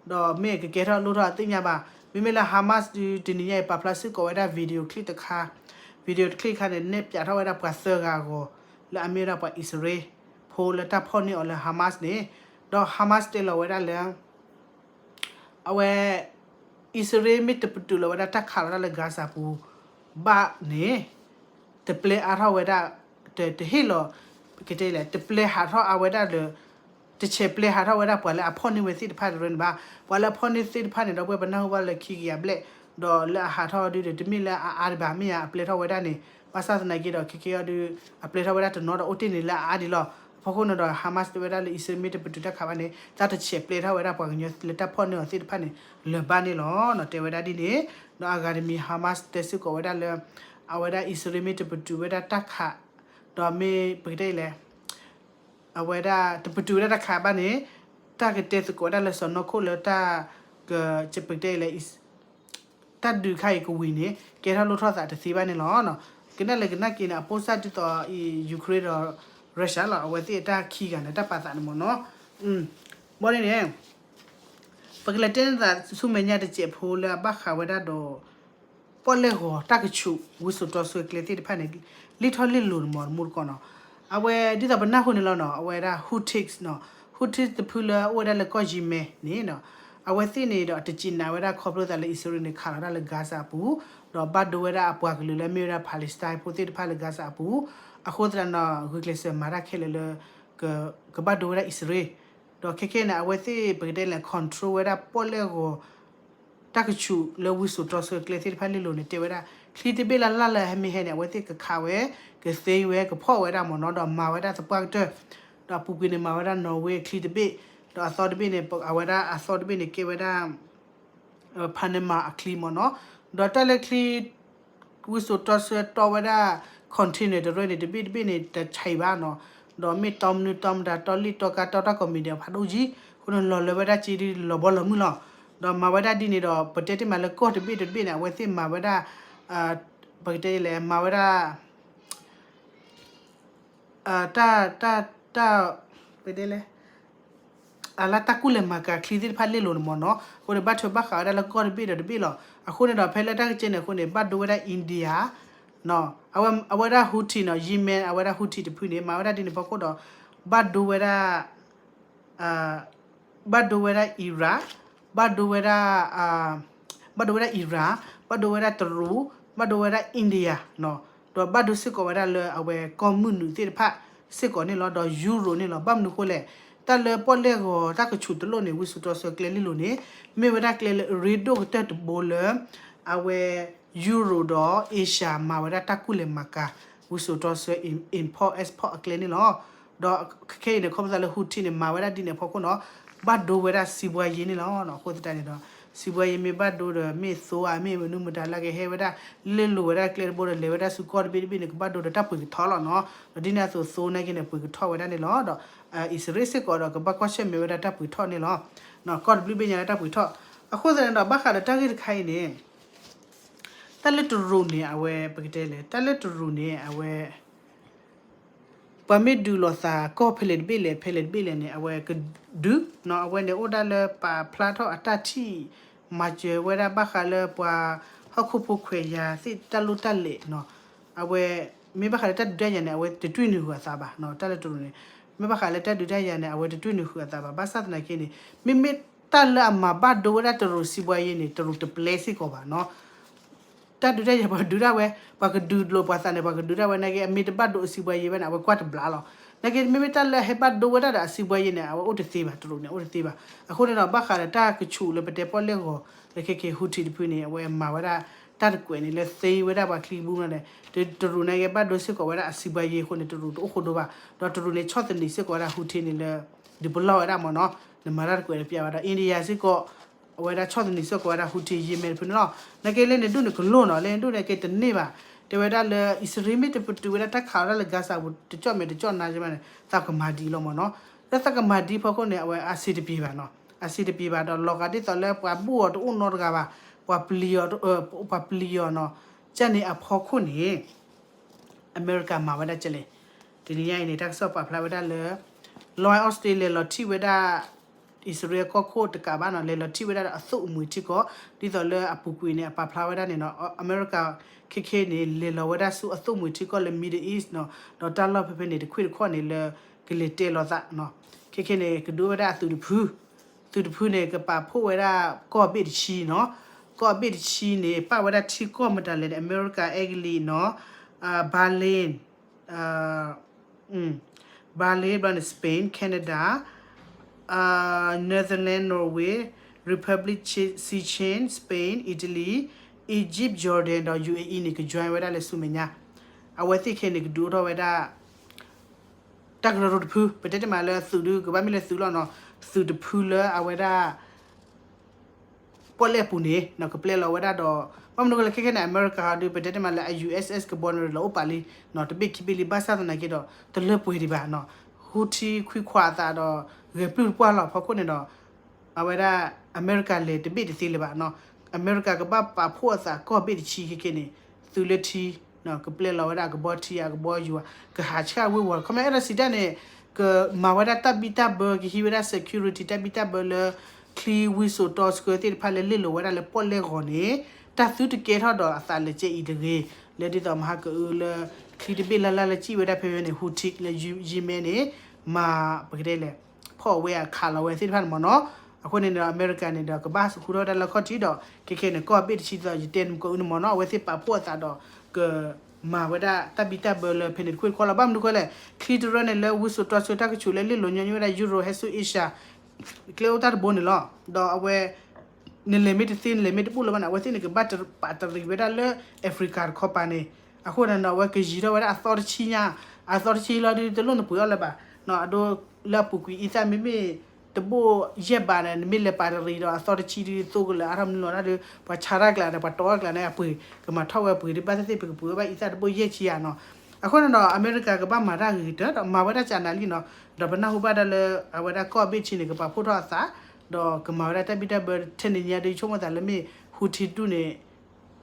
ဒီးမ့ၢ်ကကဲထီၣ်လိၣ်ထီၣ်အသ့ၣ်ညါဘၣ်, မ့မ့ၢ်လၢ Hamas ဒုးတနံၤညါအံၤ ပာ်ဖျါစ့ၢ်ကီးဝဲဒၣ် video clip တခါ, video clip တခါန့ၣ် နဲၣ်ပၠးထီၣ်ဝဲဒၣ်ပှၤသၢဂၤအဂီၢ် လၢအမ့ၢ်ဝဲဒၣ်ပှၤအံၣ်စရ့လးဖိလၢတၢ်ဖီၣ်န့ၢ်အီၤလၢ Hamas န့ၣ်, ဒီး Hamas တဲလီၤဝဲဒၣ်လၢ အဝဲ အံၣ်စရ့လးမ့ၢ်တပတုာ်လီၤဝဲဒၣ်တၢ်ခးလီၤတၢ်လၢ Gaza ပူၤဘၣ်န့ၣ် တပျဲအါထီၣ်ဝဲဒၣ်, တဟ့ၣ်လီၤ, ကတဲလဲၣ် တပျဲဟးထီၣ်အဝဲဒၣ်ဒီး, တဆဲးပျဲဟးထီၣ်ဝဲဒၣ်ပှၤလၢအဖီၣ်န့ၢ်ဝဲသ့ၣ်တဖၣ်တရၢန့ၣ်ဘၣ်, ပှၤလၢအဖီၣ်န့ၢ်သ့ၣ်တဖၣ်န့ၣ်ဒီး ပဝဲပနၢ်ဟူဘၣ်လၢခံကယၤဘျဲၣ်, ဒီးလၢအဟးထီၣ်ဒုဒီး တမ့ၢ်လၢအအါဒံးဘၣ် မ့ၢ်ဧါ အပျဲထီၣ်ဝဲဒၣ်န့ၣ်, ဘၣ်ဆၣ်သနာ်က့ဒီး ခဲကဲအီၤဒုး အပျဲထီၣ်ဝဲဒၣ်တနီၤဒီးအိၣ်တ့ၢ်န့ၣ်လၢအအါဒံးလီၤ. အဖီခိၣ်န့ၣ်ဒီး Hamas တဲဝဲဒၣ်လၢ အံၣ်စရ့လးမ့ၢ်တပတုာ်တၢ်ခးဘၣ်န့ၣ် တၢ်တဆဲးပျဲထီၣ်ဝဲဒၣ်ပှၤကညီလၢတၢ်ဖီၣ်န့ၢ်အီၤသ့ၣ်တဖၣ်န့ၣ် လၢၤဘၣ်န့ၣ်လီၤနီၤ, တဲဝဲဒၣ်ဒ်န့ၣ်, ဒီးအဂၤတမံၤ Hamas တဲစ့ၢ်ကီးဝဲဒၣ်လၢ အဝဲဒၣ်အံၣ်စရ့လးမ့ၢ်တပတုာ်ဝဲဒၣ်တၢ်ခး, ဒီးမ့ၢ်ပကတဲလဲၣ် အဝဲဒၣ်တပတုာ်ဝဲဒၣ်တၢ်ခးဘၣ်န့ၣ်, တၢ်ကတဲသကိးဝဲဒၣ်လၢစီၢ်နီၤခိၣ်လၢတၢ်က, ပကတဲလဲၣ်, တၢ်ဒုးခါအံၤကဝံၤန့ၣ် ကဲထီၣ်လိၣ်ထီၣ်သးတသ့ဘၣ်န့ၣ်လီၤ. ကနၣ်လဲၤကနၣ်က့ၤန့ၣ် အပိၢ်စၢ်ဒ်သိးအံၤ Ukraine ဒီး Russia လီၤ. အဝဲသ့ၣ်အတၢ်ခံဂၤန့ၣ် တၢ်ပာ်သးန့ၣ်မ့ၢ်နီၤ. ဘၣ်န့ၣ်န့ၣ် ပကလဲၤတဲန့ၢ်သးဆူမဲာ်ညါတစဲးဖိလၢအဘၣ်ဃးဝဲဒၣ်ဒီး ပီၣ်လဲၣ်ဂီၤတၢ်ကဆူး ဝံစိာ်တီဆှၢကျဲသ့ၣ်တဖၣ်န့ၣ် လံၣ်ထီၣ်လံၣ်လိၤန့ၣ်မ့ၢ်တမူတကိးနီၤ. အဝဲဒ်သိးပနၢ်ဟူန့ၣ်လီၤနီၤ, အဝဲဒၣ် Houthis နီၤ, Houthis တဖုလၢအအိၣ်ဝဲဒၣ်လၢကီၢ် Yemen န့ၣ်နီၤ, အဝဲသ့ၣ်န့ၣ်ဒီး တစံးနာ်ဝဲဒၣ် ခီဖျိသးလၢအံၣ်စရ့လးန့ၣ် ခးလီၤတၢ်လၢ Gaza အပူၤ, ဒီးဘၣ်ဒိဝဲဒၣ်အပှၤကလုာ်လၢအမ့ၢ်ဝဲဒၣ် Palestine ဖိသ့ၣ်တဖၣ်လၢ Gaza အပူၤ, အဃိသတးဒီး ဂုာ်ကျဲးစၢးမၤတၢ်ခဲလၢာ်လၢ ကဘၣ်ဒိဝဲဒၣ်အံၣ်စရ့လး, ဒီးခဲခဲန့ၣ် အဝဲသ့ၣ်ပကတဲလဲၣ် control ဝဲဒၣ်ပီၣ်လဲၣ်ဂီၤ တၢ်ကဆူးလၢဝံစိာ်တီဆှၢကျဲသ့ၣ်တဖၣ်လံၣ်လိၤန့ၣ် တဲဝဲဒၣ် ချံတဘ့ၣ်လၢ်လၢ်လၢဟဲမ့ၢ်ဟဲန့ၣ် အဝဲသ့ၣ်ကခးဝဲ, ကသ့ဝဲ ကဖီၣ်ဝဲဒၣ်မ့ၢ်နီၤ, ဒီးမၤဝဲဒၣ်သပှၢ်ကတၢၢ်, ဒီးအပူၤကွံာ်န့ၣ် မၤဝဲဒၣ် Norway အချံတဘ့ၣ်, ဒီးအသီတဘ့ၣ်န့ၣ် အဝဲဒၣ်အသီတဘ့ၣ်န့ၣ် ကဲဝဲဒၣ် Panama အချံမ့ၢ်နီၤ, ဒီးတၢ်လၢချံ ဝံစိာ်တီဆှၢတီဝဲဒၣ် container တရၢန့ၣ် တဘ့ၣ်တဘ့ၣ်န့ၣ် တဆံးဘၣ်နီၤ, ဒီးမ့ၢ်တီမနုၤတီမတၤ တီလံၣ်တီကါ တီတၢ်ကိးမံၤဒဲး ဖးဒိၣ်ကံ, အဃိန့ၣ် လီၤလၢဝဲဒၣ်က့ဒ်လီၤဘီလီၤမုၢ်လီၤ. ဒီးမၤဝဲဒၣ်ဒ်န့ၣ်ဒီး ပတဲတ့ၢ်မးလၢကီၢ်တဘ့ၣ်တဘ့ၣ်န့ၣ် အဝဲသ့ၣ်မၤဝဲဒၣ် ပကတဲလဲၣ် မၤဝဲဒၣ် တၢ် တၢ် တၢ် ပတဲလဲၣ် အလၢတၢ်ကူၣ်လဲၤမၤကၤချံသ့ၣ်တဖၣ်လံၣ်လိၤန့ၣ်မ့ၢ်နီၤ, အဃိန့ၣ် ဘၣ်ထွဲဘၣ်ဃးဝဲဒၣ်လၢကီၢ်တဘ့ၣ်ဒီးတဘ့ၣ်လီၤ. အဃိန့ၣ်ဒီး ဖဲလၢတၢ်ကကဲန့ၣ်အဃိန့ၣ် ဘၣ်ဒိဝဲဒၣ် India အဝဲဒၣ် Houthi နီၤ, Yemen အဝဲဒၣ် Houthi တဖုန့ၣ် မၤဝဲဒၣ်ဒ်န့ၣ်ဖီခိၣ်ဒီး ဘၣ်ဒိဝဲဒၣ် ဘၣ်ဒိဝဲဒၣ် Iran, ဘၣ်ဒိဝဲဒၣ် ဘၣ်ဒိဝဲဒၣ် Iran, ဘၣ်ဒိဝဲဒၣ်တရူး, ဘၣ်ဒိဝဲဒၣ် India နီၤ, ဒီးဘၣ်ဒိစ့ၢ်ကီးဝဲဒၣ်လၢအဝဲကီၢ်မုၢ်နုာ်သ့ၣ်တဖၣ်စ့ၢ်ကီးန့ၣ်လီၤ. ဒီး Europe န့ၣ်လီၤ. ဘၣ်မနုၤအဃိလဲၣ်, တၢ်လၢပီၣ်လဲၣ်ဂီၤတၢ်ကဆူးတလိၣ်န့ၣ် ဝံစိာ်တီဆှၢကျဲလံၣ်လိၤန့ၣ် မ့ၢ်ဝဲဒၣ်ကျဲလၢအရ့ဒိၣ်ကတၢၢ်တဘိလၢ အဝဲ Europe ဒီး Asia မၤဝဲဒၣ်တၢ်ကူၣ်လဲၤမၤကၤ ဝံစိာ်တီဆှၢ import export အကျဲန့ၣ်လီၤ. ဒီးခဲခဲအံၤန့ၣ် ခီဖျိလၢ Houthi န့ၣ် မၤဝဲဒၣ်ဒ်န့ၣ်အဖီခိၣ်နီၤ, ဘၣ်ဒိဝဲဒၣ်စံးဘှါယ့န့ၣ်လီၤ. အဃိသတးန့ၣ်ဒီး စံးဘှါယ့မ့ၢ်ဘၣ်ဒိဒီး မ့ၢ်သိအမ့ၢ်မနုၤမတၤလၢကဟဲဝဲဒၣ် လံၣ်လိၤဝဲဒၣ်ကျဲတဘိဒီး လဲၤဝဲဒၣ်ဆူကီၢ်တဘ့ၣ်တဘ့ၣ်န့ၣ် ကဘၣ်ဒိဒီးတၢ်ပှ့ၤကထီၣ်လီၤနီၤ. ဒီးဒ်န့ၣ်အသိးသိနာ်က့န့ၣ် ပှ့ၤကထီၣ်ဝဲဒၣ်န့ၣ်လီၤ. ဒီး အံၣ်စရ့လးစ့ၢ်ကီးဒီး ကဘၣ်ကွၢ်ဆၢၣ်မဲာ်ဝဲဒၣ်တၢ်ပှ့ၤထီၣ်န့ၣ်လီၤ. ကီၢ်တဘ့ၣ်ဘ့ၣ်ညါလၢတၢ်ပှ့ၤထီၣ်. အဃိသတးန့ၣ်ဒီး ဘၣ်ဃးဒီးတၢ်ဂ့ၢ်တခါအံၤန့ၣ် တၢ်လၢတရူးန့ၣ် အဝဲ ပကတဲလဲၣ် တၢ်လၢတရူးန့ၣ် အဝဲ ပှၤမ့ၢ်ဒုးလိာ်သးကီၢ်ဖဲလဲၣ်တဘ့ၣ်လဲၣ် ဖဲလဲၣ်တဘ့ၣ်လဲၣ်န့ၣ် အဝဲကဒုးနီၤ, အဝဲန့ၣ်အိၣ်ဒၣ်လၢပာ်ဖျါထီၣ်အတၢ်ထံၣ် မၤစၢၤဝဲဒၣ်ဘၣ်ဃးလၢပှၤဟီၣ်ခိၣ်ဖိခွဲးယာ်သ့ၣ်တၢ်လိၣ်တၢ်လဲၤနီၤ, အဝဲ မ့ၢ်ဘၣ်ဃးလၢတၢ်ဒုးတၢ်ယၤန့ၣ် အဝဲတတွံၢ်န့ၢ်ဃုာ်အသးဘၣ်နီၤ, တၢ်လၢတရူးန့ၣ် မ့ၢ်ဘၣ်ဃးလၢတၢ်ဒုးတၢ်ယၤန့ၣ် အဝဲတတွံၢ်န့ၢ်ဃုာ်အသးဘၣ်. ဘၣ်ဆၣ်သနာ်က့န့ၣ် မ့မ့ၢ်တၢ်လၢအမၤဘၣ်ဒိဝဲဒၣ်တရူးစံးဘှါယ့န့ၣ် တရူးတပျဲစ့ၢ်ကီးဘၣ်နီၤ. တၢ်ဒုးတၢ်ယၤပှၤဒုးဒၣ်ဝဲ, ပှၤကဒုးလိာ်ပှၤသးန့ၣ် ပှၤကဒုးဒၣ်ဝဲနာ်က့ အမ့ၢ်တဘၣ်ဒိအစံးဘှါယ့ဘၣ်န့ၣ် အဝဲကွၢ်တဘျီလီၤ. နာ်က့ မ့မ့ၢ်တၢ်လၢအဟဲဘၣ်ဒိဝဲဒၣ်ဒီးအစံးဘှါယ့န့ၣ် အဝဲအိၣ်တသ့ဘၣ်, တရူးန့ၣ် အိၣ်တသ့ဘၣ်. အဃိန့ၣ်ဒီး ဘၣ်ဃးဒီးတၢ်ကဆူးလၢပတဲပီၣ်လဲၣ်ဂီၤ လၢခဲခဲ Houthi တဖုန့ၣ် အဝဲမၤဝဲဒၣ်တၢ်တကွဲးန့ၣ် လၢသ့ဝဲဒၣ်ပှၤချံကဘူန့ၣ် တရူးနာ်က့ဘၣ်ဒိစ့ၢ်ကီးဝဲဒၣ်အစံးဘှါယ့အဃိန့ၣ် တရူးတအိၣ်ဃိဒိဘၣ်. ဒီးတရူးန့ၣ် ဆီၣ်သနံးစ့ၢ်ကီးဝဲဒၣ် Houthi န့ၣ်လၢ ဒုးပလီၢ်ဝဲဒၣ်မ့ၢ်နီၤ, နမၤတၢ်တကွဲးတပျးဘၣ်ဒီး India စ့ၢ်ကီး အဝဲဒၣ်ဆီၣ်သနံးစ့ၢ်ကီးဝဲဒၣ် Houthi Yemen တဖုန့ၣ်လီၤ. နာ်က့လၢန့ၣ်ဒိၣ်န့ၣ်ကလိၣ်နီၤ, လၢန့ၣ်ဒိၣ်န့ၣ်က့တန့ၢ်ဘၣ်. တဲဝဲဒၣ်လၢ အံၣ်စရ့လးမ့ၢ်တပတုာ်ဝဲဒၣ်တၢ်ခးအီၤဒၣ်လၢ Gaza ပူၤ တကၠီၣ်မဲာ်တကၠီၣ်နါမးန့ၣ် သးကမၤဒ်အံၤလီၤမ့ၢ်နီၤ. လၢသးကမၤဒ်အံၤဖီခိၣ်န့ၣ် အဝဲအစံးတပျံၤဘၣ်နီၤ, အစံးတပျံၤဘၣ်ဒီး လီၤဂာ်ဒ်သိးလၢပှၤဘူၣ်အီၤတအိၣ်နီတဂၤဘၣ်, ပှၤပျံၤအီၤ, ပှၤပျံၤအီၤနီၤ. ကန့ၣ်အဖီခိၣ်န့ၣ် အမဲရကၤမၤဝဲဒၣ်ကလဲၣ်. တနံၤညါအံၤန့ၣ် တၢ်ကစီၣ်ပာ်ဖျါဝဲဒၣ်လၢ Lawrence Austin လဲၤလီၤထံၣ်ဝဲဒၣ် အံၣ်စရ့လးကီၢ်ခိၣ်တကးဘၣ်နီၤ, လဲၤလီၤထံၣ်ဝဲဒၣ်ဒီးအသုးအမှံၤထံကီၢ်, ဒ်သိးလၢအပူၤကွံာ်န့ၣ် အပာ်ဖျါဝဲဒၣ်န့ၣ်နီၤ, အမဲရကၤခဲခဲန့ၣ် လဲၤလီၤဝဲဒၣ်ဆူအသုးမှံၤထံကီၢ်လၢ Middle East နီၤ, ဒီးတၢ်လီၢ်ဖဲဖဲန့ၣ် တခွံၣ်တခီၣ်န့ၣ်လၢ ကလဲၤတဲလိာ်သးနီၤ. ခဲခဲန့ၣ် ကဒုးဝဲဒၣ်အသုးတဖု သုးတဖုန့ၣ် ကပာ်ဖှိၣ်ဝဲဒၣ်ကီၢ်အဘ့ၣ်တဆံနီၤ, ကီၢ်အဘ့ၣ်တဆံန့ၣ် ပာ်ဝဲဒၣ်ထံကီၢ်မတၤလဲၣ်န့ၣ် အမဲရကၤ အဲကလံးနီၤ, Bahrain, ဘၣ်လ့ဘျီန့ၣ် Spain, Canada, Netherlands, Norway, Republic Che-, Czech, Spain, Italy, Egypt, Jordan ဒီး ယူဢေးအံး န့ၣ် က join ဝဲဒၣ်လၢဆူမဲာ်ညါ, အဝဲသ့ၣ်ခဲန့ၣ် ကဒုးအိၣ်ထီၣ်ဝဲဒၣ် တၢ်ကရၢကရိတဖု, ပတဲတ့ၢ်မးလၢသုးဒုး ကဘၣ်မ့ၢ်လၢသုးလီၤနီၤ, သုးတဖုလၢအဝဲဒၣ် ပီၣ်လဲၣ်အပူၤန့ၣ် ကပျဲလီၤဝဲဒၣ်ဒီး ဘၣ်မနုၤဃိလဲၣ် ခဲခဲန့ၣ် အမဲရကၤဟီဒုး ပတဲတ့ၢ်မးလၢအ ယူဢ့စ့ၣ် ကဘီနရံၣ်လီၤအိၣ်ပာ်လံ, တဘ့ၣ်ခံဘ့ၣ်လံ ဘၣ်ဆၣ်သနာ်က့ဒီး တလၢပှဲၤဒံးဘၣ်နီၤ, ဟူထံခွံခွးအသးဒီး ဂဲၤပျုၢ်တပှၢ်လီၤ ဖီခိၣ်န့ၣ်ဒီး အဝဲဒၣ်အမဲရကၤလဲၤတဘ့ၣ်တသ့လၢၤဘၣ်နီၤ, အမဲရကၤကဘၣ်ပာ်ဖှိၣ်အသးကီၢ်ဘ့ၣ်တဆံခဲက့န့ၣ် သုးလၢထံ ကပျဲလီၤဝဲဒၣ်အကဘီထံ အကဘီယူၤ ကဟးဆှၣ်ဝ့ၢ်ဝီၤ ခီမ့ၢ်အဲၣ်ဒိးစံးတၢ်န့ၣ် ကမၤဝဲဒၣ်တၢ်ဘံၣ်တၢ်ဘၢ ကဟံးဝဲဒၣ် security တၢ်ဘံၣ်တၢ်ဘၢလၢ ချံဝံစိာ်တီဆှၢသ့ၣ်တဖၣ်လၢလ့ၣ်လိၤဝဲဒၣ်လၢပီၣ်လဲၣ်ဂီၤန့ၣ် တၢ်သုတကဲထီၣ်ဒီးအသးလၢကဲအံၤတဂ့ၤ လၢဒ်သိးမဟါကအုလၢ ချံတဘ့ၣ်လၢ်လၢ်လၢစံၣ်ဝဲဒၣ်ဖဲဖဲန့ၣ် Houthi လၢယံၤမဲန့ၣ် မၤပကတဲလဲၣ် ဖီၣ်ဝဲအခးလီၤဝဲသ့ၣ်တဖၣ်န့ၣ်မ့ၢ်နီၤ. အဃိန့ၣ်ဒီး အမဲရကၤန့ၣ်ဒီး ကဘၣ်ဟူထီၣ်ဝဲဒၣ်လၢခီၣ်ထံးဒီး ခဲခဲန့ၣ် ကီၢ်ဘ့ၣ်တဆံသီ ယတဲနမုၢ်ကီးအုန့ၣ်မ့ၢ်နီၤ အဝဲသ့ၣ်ပာ်ဖှိၣ်အသးဒီး ကမၤဝဲဒၣ်တၢ်ဘံၣ်တၢ်ဘၢလၢဖဲန့ၣ်တခွ့ၣ်တခီလီၤ. ဘၣ်မနုၤဃိလဲၣ် ချံတရၢန့ၣ်လၢဝံစိာ်တီဆှၢတၢ်ကဆူးလၢလ့ၣ်လိၤညီ ညိဝဲဒၣ် Europe ဟဲဆူ Asia ကျဲအိၣ်တၢ်တဘိန့ၣ်လီၤ. ဒီးအဝဲ နလဲၤမ့ၢ်တသ့ နလဲၤမ့ၢ်တဘူၣ်လၢၤဘၣ်န့ၣ် အဝဲသ့ၣ်န့ၣ်ကဘၣ်ပာ်တရံးဝဲဒၣ်လၢ Africa တခီပၤန့ၣ် အဃိန့ၣ်ဒီး အဝဲကယံၤထီၣ်ဝဲဒၣ်အသီတဆံညါ အသီတဆံလီၤဒုး တလိၣ်နပှ့ၤအီၣ်လၢၤဘၣ် အဒိလၢအပူၤကွံာ်အံသၣ်မ့မ့ၢ် တဘိၣ်ယဲၢ်ဘးန့ၣ် နမ့ၢ်လဲၤပာ်တရံးဒီးအသီတဆံဒုး သိကလၢာ်အါထီၣ်မနုၤလီၤတၢ်ဒုး ပှၤဆါတၢ်ကျးန့ၣ် ပှၤတီအီၣ်ကျးန့ၣ် အပှ့ၤ ကမၤထီၣ်ဝဲပှ့ၤဒုး ဘၣ်သ့ၣ်သ့ၣ် ပကပှ့ၤဝဲဘၣ်အံသၣ်တဘိၣ်ယဲၢ်ဆံဧါနီၤ. အဃိန့ၣ်ဒီး အမဲရကၤကဘၣ်မၤတၢ်ဂ့ၤကတၢၢ်ဒီး မၤဝဲဒၣ်ကနၤလံနီၤ. ဒီးပနၢ်ဟူဘၣ်ဒၣ်လၢ အဝဲဒၣ်ကီၢ်ဘ့ၣ်ဆံန့ၣ် ကပာ်ဖှိၣ်ထီၣ်အသး ဒီးကမၤဝဲဒၣ်တၢ်ဘံၣ်တၢ်ဘၢ ထဲန့ၣ်ညါဒုး ဆိကမိၣ်သးလၢမ့ၢ် Houthi ဒူၣ်န့ၣ်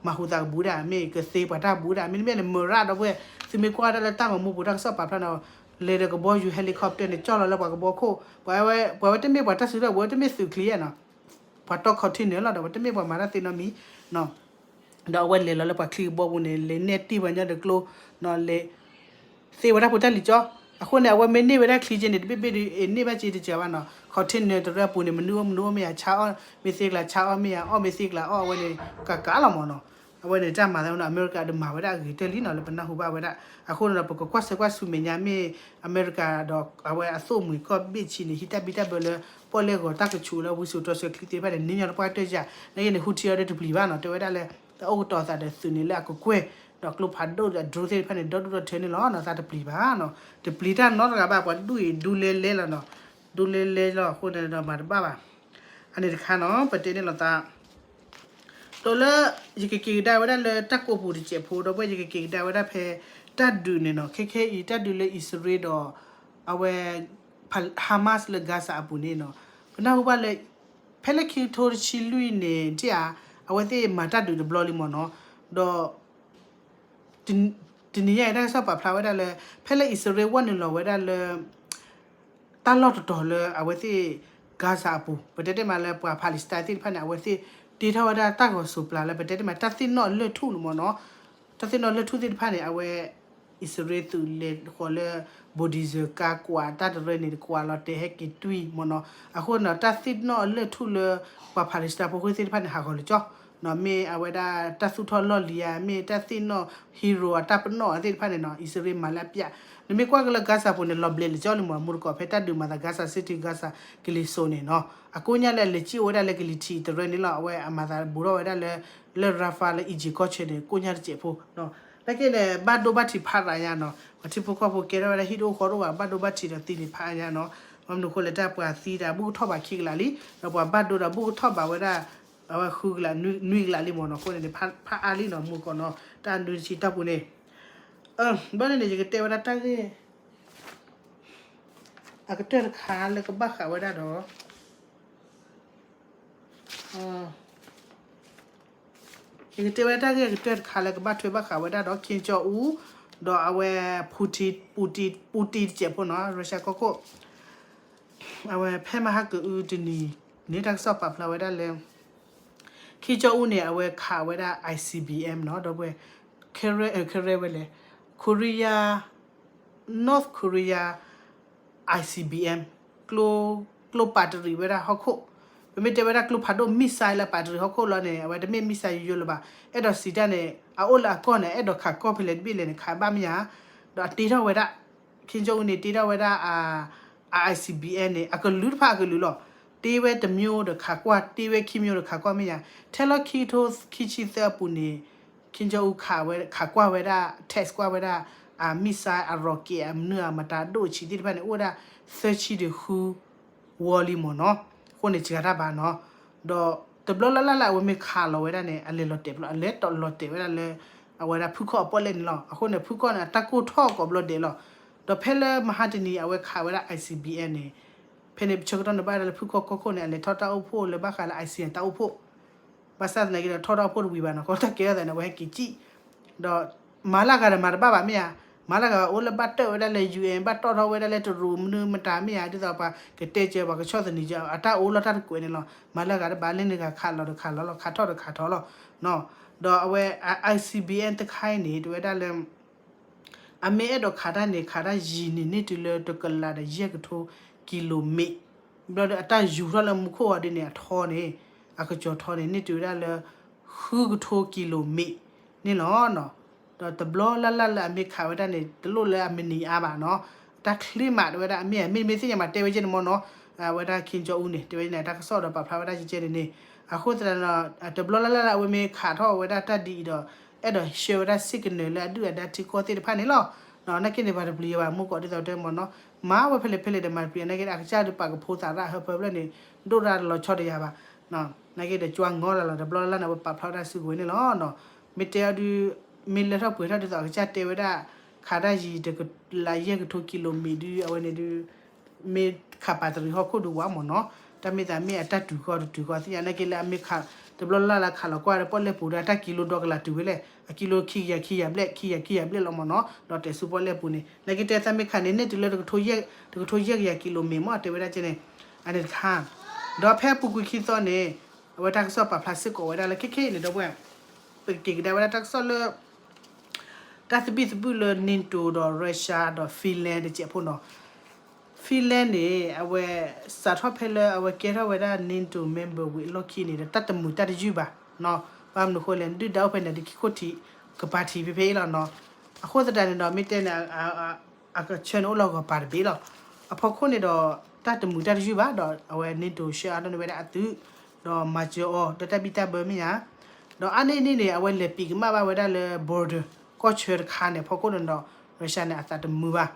မၤဟူးသးကဘူးဒၣ် မ့ၢ်ကသ့ပှၤတၢ်ဘူးဒၣ် မ့တမ့ၢ်န့ၣ် မရၣ်ဒီပုၢ်ဝဲၢ် သုမ့ၢ်ကွၢ်ဒၣ်လၢတၢ်ဂီၤမူပူၤ တၢ်ကစီၣ်ပာ်ဖျါန့ၣ် လဲၤဒီးကဘီယူၤ helicopter န့ၣ် ကၠီၣ်လီၤလၢပှၤကဘီခိၣ် ပှၤဝဲ ပှၤဝဲတမ့ၢ်ပှၤတၢ်စုကဝဲၤ တမ့ၢ်သုးချံဧါနီၤ ပှၤတီ container လီၤဒီး ပှၤတမ့ၢ်ပှၤမၤတၢ်သ့နီတမံၤ ဒီးအဝဲလဲၤလီၤလၢပှၤချံကဘီပူၤန့ၣ် လဲၤနဲၣ်တံၢ်ပှၤညီဒီးကျိ လဲၤ သ့ဝဲဒၣ်ဖိတၢ်လံၤကၠီ အဃိန့ၣ် အဝဲမ့ၢ်န့ၢ်ဝဲဒၣ်ချံက့န့ၣ် တဘ့ၣ်ဘ့ၣ်ဒုး အန့ၢ်ဘၣ်က့တစှၤဘၣ်နီၤ container တရၢပူၤန့ၣ် မနုၤအိၣ်မနုၤအိၣ်မ့ၢ်ယၤ ဆါအီၣ်မ့ၢ်သ့ကျါ ဆါအီၣ်မ့ၢ်ယၤ အီၣ်မ့ၢ်သ့ကျါ အီၣ်အဝဲန့ၣ် ကကးလီၤမ့ၢ်နီၤ အဝဲန့ၣ်တၢ်မၤသးနီၤ အမဲရကၤဒီးမၤဝဲဒၣ်အဂ့ၤကတၢၢ်လံနီၤ လၢပနၢ်ဟူဘၣ်ဝဲဒၣ် အဃိန့ၣ်ဒီး ပကကွၢ်ဆၢကွၢ်ဆူမဲာ်ညါမ့ၢ် အမဲရကၤဒီး အဝဲအသိၣ်မှံၤကီၢ်ဘ့ၣ်ဆံန့ၣ် ဟံးတၢ်ဘံၣ်တၢ်ဘၢလၢ ပီၣ်လဲၣ်ဂီၤတၢ်ကဆူးလၢဝံစိာ်တီဆှၢချံသ့ၣ်တဖၣ်န့ၣ် န့ၢ်ညီတပှၢ်တၢၢ်ယၤ နာ်က့န့ၣ် Houthi အီၤဒီးတပျံၤဘၣ်နီၤ တဲဝဲဒၣ်လၢ တၢ်အိၣ်ကတီၤသးဒီးသုးန့ၣ်လၢအကကွဲၢ် ဒီးကျိဖးဒိၣ်ဒီး drone သ့ၣ်တဖၣ်န့ၣ် ဒီဒူၣ်ဒီထၢန့ၣ်လီၤနီၤ သးတပျံၤဘၣ်နီၤ တပျံၤတၢ်နီတဂၤဘၣ် ပှၤဒူၣ်အံၤဒူလဲလဲလီၤနီၤ ဒူလဲလဲလီၤ အဃိန့ၣ်ဒီးမၤတဘၣ်ဘၣ် အန့ၣ်တခါနီၤ ပတဲန့ၣ်လီၤသး ဒီးလၢ ယကက့ၤကဒါဝဲဒၣ်လၢတၢ်ကိးပူၤတစဲးဖိ ဒီပုၢ်ဝဲၢ် ယကက့ၤကဒါဝဲဒၣ်ဖဲ တၢ်ဒုးန့ၣ်နီၤ ခဲခဲအံၤ တၢ်ဒုးလၢအံၣ်စရ့လးဒီး အဝဲ Hamas လၢ Gaza အပူၤန့ၣ်နီၤ ပနၢ်ဟူဘၣ်လၢ ဖဲလၢခံကထိတဆံလွံၢ်န့ၣ် ဒ်ဧါ အဝဲသ့ၣ်မၤတၢ်ဒုးတဘျီလံမ့ၢ်နီၤ ဒီး တနံၤညါအံၤ တၢ်ကစီၣ်ပာ်ဖျါဝဲဒၣ်လၢ ဖဲလၢအံၣ်စရ့လးဝဲနုာ်လီၤဝဲဒၣ်လၢ တၢ်လီၢ်တတီၤလၢအဝဲသ့ၣ် Gaza အပူၤ ပတဲတ့ၢ်မးလၢပှၤ Palestine သ့ၣ်တဖၣ်န့ၣ် အဝဲသ့ၣ်တ့ထီၣ်ဝဲဒၣ်တၢ်ဂီၤစိးပျၤလၢ ပတဲတ့ၢ်မး တၢ်သ့ၣ်နီၣ်လၢၢ်ထူၣ်န့ၣ်မ့ၢ်နီၤ တၢ်သ့ၣ်နီၣ်လၢၢ်ထူၣ်သ့ၣ်တဖၣ်န့ၣ် အဝဲ အံၣ်စရ့လးသုးလဲၤဃီၤလၢ bulldozer ကါကွၢ်တၢ်တရၢန့ၣ် ကွၢ်လီၤတဲာ်ဟဲက့ၤတွံၢ်မ့ၢ်နီၤ အဃိန့ၣ် တၢ်သ့ၣ်နီၣ်လၢၢ်ထူၣ်လၢ ပှၤ Palestine ဖိဃ့သ့ၣ်တဖၣ်န့ၣ် ဟးဂီၤလၢာ်ကၠီ မ့ၢ်အဝဲဒၣ်တၢ်သူၣ်ထီၣ်လီၢ်လံၤဧါ မ့ၢ်တၢ်သ့ၣ်နီၣ် hero အတၢ်ပနီၣ်သ့ၣ်တဖၣ်န့ၣ်နီၤ အံၣ်စရ့လးမၤလၢအပျၢ် နမ့ၢ်ကွၢ်ကလၢ Gaza ပူၤန့ၣ် လီၤဘျဲးလၢာ်ကၠီလံမ့ၢ် မူတကိးဖဲတၢ်ဒုးမၤသး Gaza City Gaza ကလံၤစိးန့ၣ်နီၤ အကိးညါလၢအလဲၤစံၣ်အိၣ်ဝဲဒၣ်လၢကလံၤထံးတရၢန့ၣ်လီၤ အဝဲအမၤသးဘူးထီၣ်ဝဲဒၣ်လၢ လၢ Rafah လၢ Egypt ကီၢ်ဆၢန့ၣ် ကိးညါတစဲးဖိ နာ်က့န့ၣ် ဘၣ်ဒိဘၣ်ထံးဖးရၤညါနီၤ ပှၤထံဖိကီၢ်ဖိကဲထီၣ်ဝဲဒၣ်ဟံၣ်တအိၣ်ဃီတအိၣ်ဘၣ် ဘၣ်ဒိဘၣ်ထံးဒီးသံန့ၣ်ဖးညါနီၤ ဘၣ်မနုၤဃိလဲၣ် တၢ်ပှၤသံတၢ်ဘူၣ်ကထီၣ်ဘးခံကလးလံ ဒီးပှၤဘၣ်ဒိဒီးဘူၣ်ကထီၣ်ဘးဝဲဒၣ် အဝဲဃုကလး နွံကလးလံမ့ၢ်နီၤ အဃိန့ၣ်န့ၣ် ဖးအါလံနီၤ မူကီးနီၤ တၢ်နွံတဆံတီၢ်ပူၤန့ၣ် ဘၣ်န့ၣ်န့ၣ် ယကတဲဝဲဒၣ်တၢ်ဂ့ၢ် အကတၢၢ်တခါလၢကဘၣ်ဃးဝဲဒၣ်ဒီး ယကတဲဝဲဒၣ်တၢ်ဂ့ၢ်အကတၢၢ်တခါလၢကဘၣ်ထွဲဘၣ်ဃးဝဲဒၣ်ဒီး Kim Jong Un ဒီးအဝဲ Putin Putin Putin တစဲးဖိနီၤ Russia ကီၢ်ခိၣ် အဝဲဖဲမဟါကအုတနံၤန့ၣ် တၢ်ကစီၣ်ပာ်ဖျါဝဲဒၣ်လၢ Kim Jong Un န့ၣ် အဝဲခးဝဲဒၣ် I C B M နီၤ ဒီပုၢ်ဝဲၢ် ခဲရဲ ခဲရဲဝဲလဲၣ် Korea North Korea I C B M ကျိ ကျိပာ်တရံးဝဲဒၣ်ဟီၣ်ခိၣ် ပမ့ၢ်တဲဝဲဒၣ်ကျိဖးဒိၣ် missile လၢပာ်တရံးဟီၣ်ခိၣ်လီၤန့ၣ် အဝဲတမ့ၢ် missile ယိယိလၢၤဘၣ် အဲၣ်ဒိးစံးတၢ်န့ၣ် အအိၣ်လၢအကီၢ်န့ၣ် အဲၣ်ဒိးခးကီၢ်ဖဲလဲၣ်တဘ့ၣ်လဲၣ်န့ၣ် ခးဘၣ်မ့ၢ်ဧါ ဒီးအတ့ထီၣ်ဝဲဒၣ် Kim Jong Un န့ၣ် တ့ထီၣ်ဝဲဒၣ် အ I C B M န့ၣ် အကလုာ်တဖၣ်အကလုာ်လီၤ တ့ဝဲတမျိုးဒီးခးကွၢ် တ့ဝဲခံမျိုးဒီးခးကွၢ်မ့ၢ်ဧါ ထဲလီၤခံကထိခံဆံသၢအပူၤန့ၣ် Kim Jong Un ခးဝဲ ခးကွၢ်ဝဲဒၣ် test ကွၢ်ဝဲဒၣ် အ missile အ rocket အမနုၤအမတၤဒိၣ်ဆံးသ့ၣ်တဖၣ်န့ၣ် အိၣ်ဝဲဒၣ်သၢဆံဒီးဃု ဝီလံမ့ၢ်နီၤ အဃိန့ၣ် စှၤတၢ်ဘၣ်နီၤ ဒီးတဘျီလၢ်လၢ်လၢအဝဲမ့ၢ်ခးလီၤဝဲဒၣ်န့ၣ် အလဲၤလီၤတဲာ်ဘျီ အလဲၤလီၤတဲာ်ဝဲဒၣ်လၢ အဝဲဒၣ်ဖုခီၣ်အပီၣ်လဲၣ်န့ၣ်လီၤ အဃိန့ၣ် ဖုခီၣ်န့ၣ် အတၢ်ကိၢ်ထီၣ်ကိးဘျီဒဲးလီၤ ဒီးဖဲလၢမဟါတနံၤ အဝဲခးဝဲဒၣ် I C B M န့ၣ် ဖဲန့ၣ်ဆၢကတီၢ်န့ၣ် ဘၣ်ဒၣ်လၢဖုခီၣ်ကီၢ်ခိၣ်န့ၣ် အလဲၤထီၣ်တၢ်အိၣ်ဖှိၣ်လၢဘၣ်ဃးလၢ ASEAN တၢ်အိၣ်ဖှိၣ် ဘၣ်ဆၣ်သနာ်က့ဒီး ထီၣ်ထီၣ်အဖှိၣ်တဝံၤဘၣ်နီၤ, ခီတၢ်ကဲထီၣ်သးန့ၣ် အဝဲဟဲက့ၤစံၣ်, ဒီးမၤလၢအဂၤဒီးမၤတဘၣ်ဘၣ်မ့ၢ်ဧါ, မၤလၢအဂၤအိၣ်လၢဘၣ်တၢၣ်ဝဲဒၣ်လၢ ယူၣ်အ့ၣ် ဘၣ်တီၣ်ထီၣ်ဝဲဒၣ်လၢတရူးမနုၤမတၤမ့ၢ်ဧါ, ဒ်သိးပှၤကတဲစၢၤ ပှၤကဆီၣ်သနံးစၢၤ အတၢ်အိၣ်လီၤတၢ်တကွဲးန့ၣ်လီၤ. မၤလၢအဂၤတဘၣ်လၢန့ၣ်ဂၤခးလီၤတခးလီၤလီၤ ခးထီၣ်တခးထီၣ်လီၤ. ဒီးအဝဲ I C B N တခါအံၤန့ၣ် တဝဲဒၣ်လၢ အမ့ၢ်အဲၣ်ဒိးခးတၢ်န့ၣ် ခးတၢ်ယံၤန့ၣ် န့ၢ်တုၤလၢတကလးဒီးယဲၢ်ကထိကံလိမံး, ဘျီဒီးအတၢ်ယူၤထီၣ်လၢမူခိၣ်အီၤဒ်န့ၣ် အထီန့ၣ်, အကစီၤထီန့ၣ် န့ၢ်တုၤဝဲဒၣ်လၢ ဃုကထိကံလိမံးန့ၣ်လီၤ. ဒီးတဘျီလၢ်လၢ်လၢအမ့ၢ်ခးဝဲဒၣ်န့ၣ် တလိၣ်လၢအမံးနံးအါဘၣ်နီၤ, တၢ်ချ့မးတဝဲဒၣ် အမ့ၢ် မ့မ့ၢ်သ့ၣ်ညါမးတဲဝဲကဲန့ၣ်မ့ၢ်နီၤ, အဝဲဒၣ် Kim Jong Un န့ၣ် တဲဝဲန့ၣ် တၢ်ကစီၣ်ဒီးပာ်ဖျါဝဲဒၣ်ကဲကဲန့ၣ်န့ၣ်, အဃိသတးဒီး တဘျီလၢ်လၢ်လၢအဝဲမ့ၢ်ခးထီၣ်ဝဲဒၣ်တၢ်ဒ်အံၤဒီး အဲၣ်ဒိးဆှၢဝဲဒၣ် signal လၢအဒုၣ်အဒါထံကီၢ်သ့ၣ်တဖၣ်န့ၣ်လီၤ. နာ်က့န့ၣ် ပှၤတပျံၤဘၣ် မူကီးဒ်သိးတဲမ့ၢ်နီၤ, မၤဝဲဖဲလဲၣ်ဖဲလဲၣ်ဒီးမၤတပျံၤ နာ်က့ဒီး အကစၢ်ဒုးပာ်ကဖိသးရၣ်ဟၢဖၢဖျၢၣ်န့ၣ် ဒိၣ်တၢ်လီၤဆီတယၤဘၣ်, နာ်က့ဒီး ကၠွါငီလၢ်လီၤ တဘျီလၢ်လၢ်န့ၣ် အဝဲပာ်ဖျါဝဲဒၣ်စုကဝဲၤန့ၣ်လီၤ. မ့ၢ်တဲအီၤဒုး မ့ၢ်လဲၤထီၣ်ပှဲၤထီၣ်ဒ်သိးအကစၢ်တဲဝဲဒၣ် ခးတၢ်ယံၤတကလးယဲၢ်ကထိကံလိမံးဒုး အဝဲန့ၣ်ဒုး မ့ၢ်ခးပာ်တရံးဟီၣ်ခိၣ်ဒုးဝဲမ့ၢ်နီၤ, တၢ်မ့ၢ်သးမ့ၢ်အတၢ်တုၤဃီတတုၤဃီသ့ၣ်ညါ နာ်က့လၢအမ့ၢ်ခး တဘျီလၢ်လၢ်ခးလီၤကွၢ်ဒီးပီၣ်လဲၣ်ပူၤဒီး အတၢ်ကံလိဒီကလးတုၤဝဲလဲၣ် အကံလိခံကယၤခံကယၤဘျဲၣ် ခံကယၤခံကယၤဘျဲၣ်လီၤမ့ၢ်နီၤ, ဒီးတဲဆူပီၣ်လဲၣ်ပူၤန့ၣ် နာ်က့တဲသးမ့ၢ်ခးန့ၣ် န့ၢ်တုၤလၢ တကထိယဲၢ်ကယၤကံလိမံးမ့ၢ် တဲဝဲဒၣ်ကဲန့ၣ်, အန့ၣ်တခါ, ဒီးဖဲအပူၤကွံာ်ခံသီန့ၣ် အဝဲတၢ်ကစီၣ်ပာ်ဖျါစ့ၢ်ကီးဝဲဒၣ်လၢခဲခဲအံၤန့ၣ် ဒီပုၢ်ဝဲၢ် ပကက့ၤကဒါဝဲဒၣ်တၢ်ကစီၣ်လၢ တၢ်သဘံၣ်သဘုၣ်လၢ NATO ဒီး Russia ဒီး Finland တစဲးဖိနီၤ, Finland န့ၣ် အဝဲ စးထီၣ်ဖဲလၢအဝဲကဲထီၣ်ဝဲဒၣ် NATO member ဝံၤအလီၢ်ခံန့ၣ်ဒီး တၢ်တမုာ်တၢ်တယုၢ်ဘၣ်နီၤ, ဘၣ်မနုၤအဃိလဲၣ် ဒုၣ်ဒါအိၣ်ဖဲန့ၣ်ဒီး ခံခိၣ်ထံး ကပၤထံးဖဲဖဲအံၤလီၤနီၤ, အဃိသတးန့ၣ်ဒီး မ့ၢ်တဲန့ၣ် အကဆၢန့ၣ်အိၣ်လၢဂီၤပၤတဘ့ၣ်လီၤ, အဖီခိၣ်န့ၣ်ဒီး တၢ်တမုာ်တၢ်တယုၢ်ဘၣ်ဒီး အဝဲ NATO ဆှၢအါထီၣ်န့ၢ်ဝဲဒၣ်အသုး ဒီးမၤစၢၤအီၤဒီးတၢ်ဘံၣ်တၢ်ဘၢမ့ၢ်ဧါ, ဒီးအါန့ၢ်န့ၣ်န့ၣ် အဝဲလဲၤပံးကမၣ်ဘၣ်ဝဲဒၣ်လၢ border ကီၢ်ဆၢတခါန့ၣ် အဖီခိၣ်န့ၣ်ဒီး Russia န့ၣ် အသးတမုာ်ဘၣ်,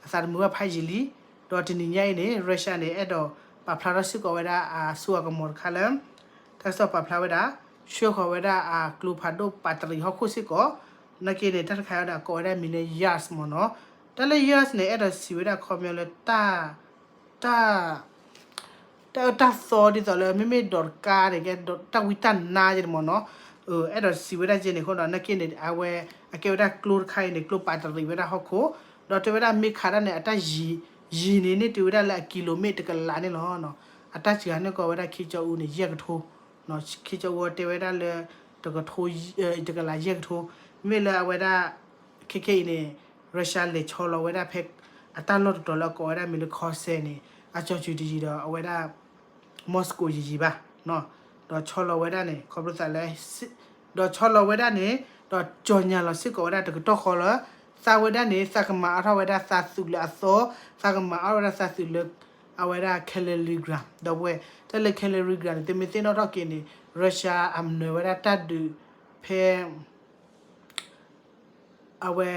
အသးတမုာ်ဘၣ်ဖးယံာ်လံ, ဒီးတနံၤညါအံၤန့ၣ် Russia န့ၣ် အဲၣ်ဒိးပာ်ဖျါထီၣ်စ့ၢ်ကီးဝဲဒၣ်အစိအကမီၤတခါလၢ တၢ်ကစီၣ်ပာ်ဖျါဝဲဒၣ် ဆှၢဃီၤဝဲဒၣ်အကျိဖးဒိၣ်ပာ်တရံးဟီၣ်ခိၣ်စ့ၢ်ကီး, နာ်က့န့ၣ် တၢ်တခါအံၤဒီးကိးဝဲဒၣ်မံၤလၢ Yaws မ့ၢ်နီၤ, တၢ်လၢ Yaws န့ၣ် အဲၣ်ဒိးစံးဝဲဒၣ်ခီပညီလၢတၢ် တၢ် တၢ်အၢတၢ်သီဒ်သိးလၢ မ့မ့ၢ်ဒိးတကါန့ၣ် တၢ်ဝံတၢ်နါကဲန့ၣ်မ့ၢ်နီၤ, အဲၣ်ဒိးစံးဝဲဒၣ်ကဲန့ၣ်အဃိဒီး နာ်က့န့ၣ် အဝဲ အကဲဝဲဒၣ်ကျိတခါအံၤန့ၣ် ကျိပာ်တရံးဝဲဒၣ်ဟီၣ်ခိၣ်, ဒီးတဲဝဲဒၣ်မ့ၢ်ခးတၢ်န့ၣ် အတၢ်ယံၤ ယံၤန့ၣ် န့ၢ်တုၤဝဲဒၣ်လၢအကံလိမ့ၢ်တကလးန့ၣ်လီၤ. အတၢ်စှၤန့ၢ်ကီးဝဲဒၣ် Kim Jong Un န့ၣ် ယဲၢ်ကထိ, Kim Jong Un တဲဝဲဒၣ်လၢ တကထိ တကလးယဲၢ်ကထိ, မ့ၢ်လၢအဝဲဒၣ် ခဲခဲအံၤန့ၣ် Russia လဲၤဆီလီၤဝဲဒၣ်ဖဲ အတၢ်လီၢ်တတီၤလၢအကိးဝဲဒၣ်မံၤလၢ Kherson န့ၣ် အကၠီၤစူၤတယံၤဒီး အဝဲဒၣ် Moscow ယံၤယံၤဘၣ်, ဒီးဆီလီၤဝဲဒၣ်န့ၣ် ခီဖျိသးလၢ ဒီးဆီလီၤဝဲဒၣ်န့ၣ် ဒီးကြေညာလီၤစ့ၢ်ကီးဝဲဒၣ်တကတီၢ်ဃီလၢ သးဝဲဒၣ်န့ၣ် သးကမၤအါထီၣ်ဝဲဒၣ်သးသုးလၢအသီ, သးကမၤအါထီၣ်ဝဲဒၣ်သးသုးလၢ အဝဲဒၣ် Kaliningrad ဒီပုၢ်ဝဲၢ်, တၢ်လၢ Kaliningrad န့ၣ် သုမ့ၢ်သ့ၣ်နီၣ်ထီၣ်က့ၤန့ၣ် Russia အမနုၤဝဲဒၣ်တၢ်ဒုးဖဲ အဝဲ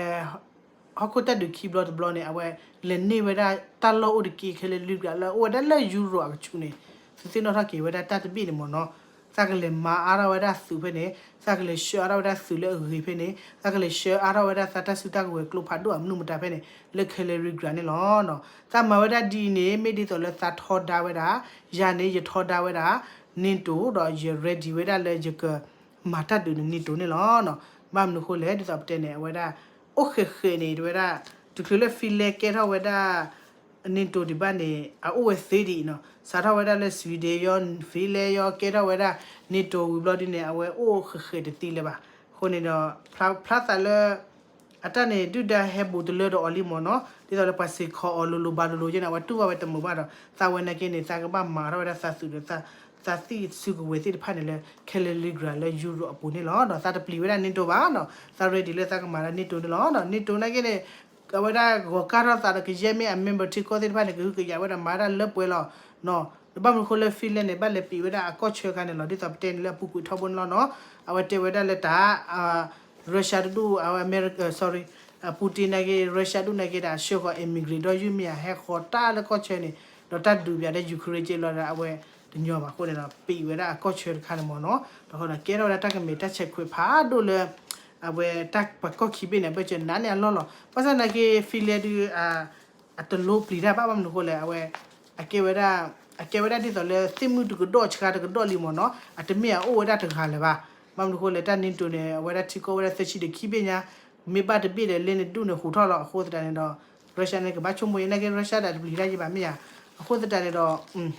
ဟီၣ်ခိၣ်တၢ်ဒုးခံဘျီတဘျီန့ၣ် အဝဲလဲၤန့ၢ်ဝဲဒၣ်တၢ်လီၢ်အိၣ်တက့ၢ် Kaliningrad လၢအိၣ်ဝဲဒၣ်လၢ Europe အကဆူးန့ၣ် သုသ့ၣ်နီၣ်ထီၣ်က့ၤဝဲဒၣ်တၢ်တဘ့ၣ်န့ၣ်မ့ၢ်နီၤ, သးကလဲၤမၤအါထီၣ်ဝဲဒၣ်သုးဖဲန့ၣ်, သးကလဲၤဆှၢအါထီၣ်ဝဲဒၣ်သုးလၢအဂ့ၤဖဲန့ၣ်, သးကလဲၤဆှၢအါထီၣ်ဝဲဒၣ်သးတၢ်စုတၢ်ကဝဲၤကျိဖးဒိၣ်အမနုၤမတၤဖဲန့ၣ် လၢ Kaliningrad န့ၣ်လီၤ. သးမၤဝဲဒၣ်ဒ်အံၤန့ၣ် မ့ၢ်ဒ်သိးလၢသးထီဒါဝဲဒၣ်, ယၤန့ၣ် ယထီဒါဝဲဒၣ် NATO ဒီးယ ready ဝဲဒၣ်လၢယက မၤတၢ်ဒုးန့ၣ် NATO န့ၣ်လီၤ. ဘၣ်မနုၤအဃိလဲၣ် ဒ်သိးပတဲန့ၣ် အဝဲဒၣ် အိၣ်ဃဲးဃဲးန့ၣ် တဝဲဒၣ် တချုးလၢ Finland ကဲထီၣ်ဝဲဒၣ် NATO ဒံးဘၣ်န့ၣ် အအိၣ်ဝဲသ့ဒ်အံၤနီၤ, စးထီၣ်ဝဲဒၣ်လၢ Sweden ယီၤ Finland ယီၤ ကဲထီၣ်ဝဲဒၣ် NATO ဝံၤဘျီဒ်န့ၣ် အဝဲအိၣ်ဃဲးဃဲးတသ့လၢၤဘၣ်. အဃိန့ၣ်ဒီး ဖျါသးလၢ အတၢ်န့ၣ် ဒုၣ်ဒါဟဲဘူးတလၢဒီးအီၤလံမ့ၢ်နီၤ, ဒ်သိးလၢပှၤစ့းခီးအီၤလိၤလိၤဘၣ်လိၤလိၤယဲန့ၣ် အဝဲတူၢ်ဘၣ်ဝဲတမုာ်ဘၣ်ဒီး သးဝဲနာ်က့န့ၣ် သးကဘၣ်မၤထီၣ်ဝဲဒၣ်သးသုးဒီး သးသ့ၣ်စုကဝဲၤသ့ၣ်တဖၣ်န့ၣ်လၢ Kaliningrad လၢ Europe အပူၤန့ၣ်လီၤ. ဒီးသးတပျံၤဝဲဒၣ် NATO ဘၣ်နီၤ, သး ready လၢသးကမၤလၢ NATO န့ၣ်လီၤ. NATO နာ်က့န့ၣ် အဝဲဒၣ်ဂီၤကၢ်ထီၣ်သးဒီးကယဲၢ်မ့ၢ်အ member ထံကီၢ်သ့ၣ်တဖၣ်န့ၣ် ကဟုကယာ်ဝဲဒၣ်မၤဒၣ်လၢပှဲၤလီၤ. ဒီးဘၣ်မနုၤအဃိလၢ Finland န့ၣ် ဘၣ်လဲၤပံးဝဲဒၣ်အကီၢ်ဆၢခါန့ၣ်လီၤ. ဒ်သိးပတဲန့ၣ်လၢအပူၤကွံာ်ထီဘိန့ၣ်လီၤနီၤ, အဝဲတဲဝဲဒၣ်လၢတၢ် Russia တဒူၣ် အဝဲ America sorry Putin နာ်က့ Russia ဒူၣ်နာ်က့ဒီး ဆှၢဃီၤ immigrant ဒီးယုၢ်မ့ၢ်ဧါ ဟဲဃီၤတၢ်လၢကီၢ်ဆၢန့ၣ် ဒီးတၢ်ဒုးပၠးဒီး Ukraine က့လီၤဒီး အဝဲတညီဘၣ်အဃိန့ၣ်ဒီး ပံးဝဲဒၣ်အကီၢ်ဆၢတခါန့ၣ်မ့ၢ်နီၤ, ဒီးဃိဒီးကဲထီၣ်ဝဲဒၣ်တၢ်ကမ့ၢ်တၢ်ဆဲးခွဲးဖးဒိၣ်လၢ အဝဲတၢ်ပှၤကီၢ်ခံဘ့ၣ်န့ၣ် အဘၢၣ်စၢၤနါန့ၢ်အလီၢ်လီၤ. ဘၣ်ဆၣ်သနာ်က့ Finland ဒုး အတလိပျံၤတၢ်ဘၣ် ဘၣ်မနုၤအဃိလဲၣ် အဝဲ အကဲဝဲဒၣ် အကဲဝဲဒၣ်ဒ်သိးလၢသ့ၣ်မုၣ်တကဒီးဆှါတကဒီးလံမ့ၢ်နီၤ, အတမ့ၢ်အအိၣ်ဝဲဒၣ်တဂၤလၢၤဘၣ်. ဘၣ်မနုၤအဃိလဲၣ် တၢ် NATO န့ၣ် အဝဲဒၣ်ထံကီၢ်ဝဲဒၣ်သၢဆံဒီးခံဘ့ၣ်ညါ, မ့ၢ်ဘၣ်တဘ့ၣ်ဒီး လ့န့ၣ်ဒူၣ်န့ၣ်ဟူးထီၣ်လီၤ. အဃိသတးန့ၣ်ဒီး Russia န့ၣ် ကဘၣ်ဆိကမိၣ်အံၤ နာ်က့ Russia ဒီးတပျံၤတၢ်ယံၤဘၣ်မ့ၢ်ဧါ. အဃိသတးန့ၣ်ဒီး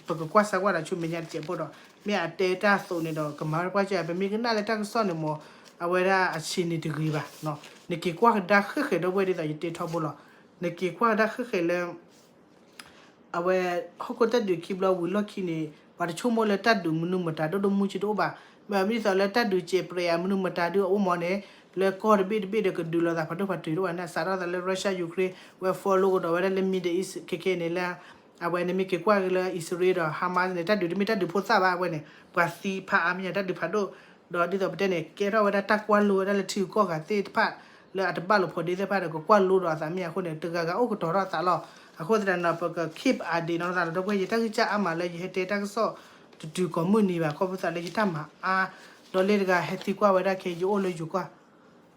ပကကွၢ်ဆၢကွၢ်ဒီးဆူမဲာ်ညါတစဲးဖိဒီး မ့ၢ်အတဲတၢ်အသိးန့ၣ်ဒီး ကမၤဝဲပှၢ်ကၢ ပမ့ၢ်ကနၣ်လၢတၢ်ကစီၣ်န့ၣ်မ့ၢ် အဝဲဒၣ်အဆံးန့ၣ်တဂ့ၤဘၣ်. နက့ၤကွၢ်ကဒါဃဲးဃဲးဒီပုၢ်ဝဲၢ်ဒ်သိးယတဲထီဘိလီၤ. နက့ၤကွၢ်ကဒါဃဲးဃဲးလၢ အဝဲ ဟီၣ်ခိၣ်တၢ်ဒုးခံဘျီဝံၤလီၢ်ခံန့ၣ် ပှၤတဆိကမိၣ်လၢတၢ်ဒုးမနုၤမတၤဒိၣ်ဒိၣ်မုၢ်က့တအိၣ်ဘၣ်. မ့ၢ်ဒ်သိးလၢတၢ်ဒုးစဲးပြဲးဧါ မနုၤမတၤဒုးအအိၣ်မ့ၢ်န့ၣ် လၢကီၢ်တဘ့ၣ်တဘ့ၣ်ဒီးကဒုးလိာ်သးဖးဒိၣ်ဖးထီတအိၣ်ဘၣ်န့ၣ် စးထီၣ်သးလၢ Russia Ukraine ဝဲ follow ကဒီးဝဲဒၣ်လၢ Middle East ခဲခဲအံၤန့ၣ်လၢ အဝဲန့ၣ်မ့ၢ်က့ၤကွၢ်က့ၤလၢ အံၣ်စရ့လးဒီး Hamas န့ၣ် တၢ်ဒုးတမ့ၢ်တၢ်ဒုးဖိသၣ်ဘၣ် အဝဲန့ၣ် ပှၤသံဖးအါမ့ၢ်ညါ တၢ်ဒုးဖးဒိၣ် ဒီးဒ်သိးပတဲန့ၣ် ကဲထီၣ်ဝဲဒၣ်တၢ်ကွၢ်လိဝဲဒၣ်လၢထံဂုၤကီၢ်ဂၤသ့ၣ်တဖၣ် လၢအတဘၣ်လိာ်ဖိးဒ့သ့ၣ်တဖၣ်ဒီး ကကွၢ်လိဒီးအသးမ့ၢ်အဃိန့ၣ် တဂၤဂၤအိၣ်ကတီၤထီၣ်အသးလီၤ. အဃိသတးန့ၣ်ဒီး ပက keep update နီၤသးဒီပုၢ်ဝဲၢ် ယတၢ်ဂံၢ်စၢ်အါမးလၢယဟဲတဲတၢ်ကစီၣ် တတုၤကိးမုၢ်နံၤဘၣ် ခီဖျိသးလၢယတၢ်မၤအါ ဒီးလၢတဂၤဟဲသံကွၢ်ဝဲဒၣ်ခဲ ယအိၣ်လၢယိၤကီၢ်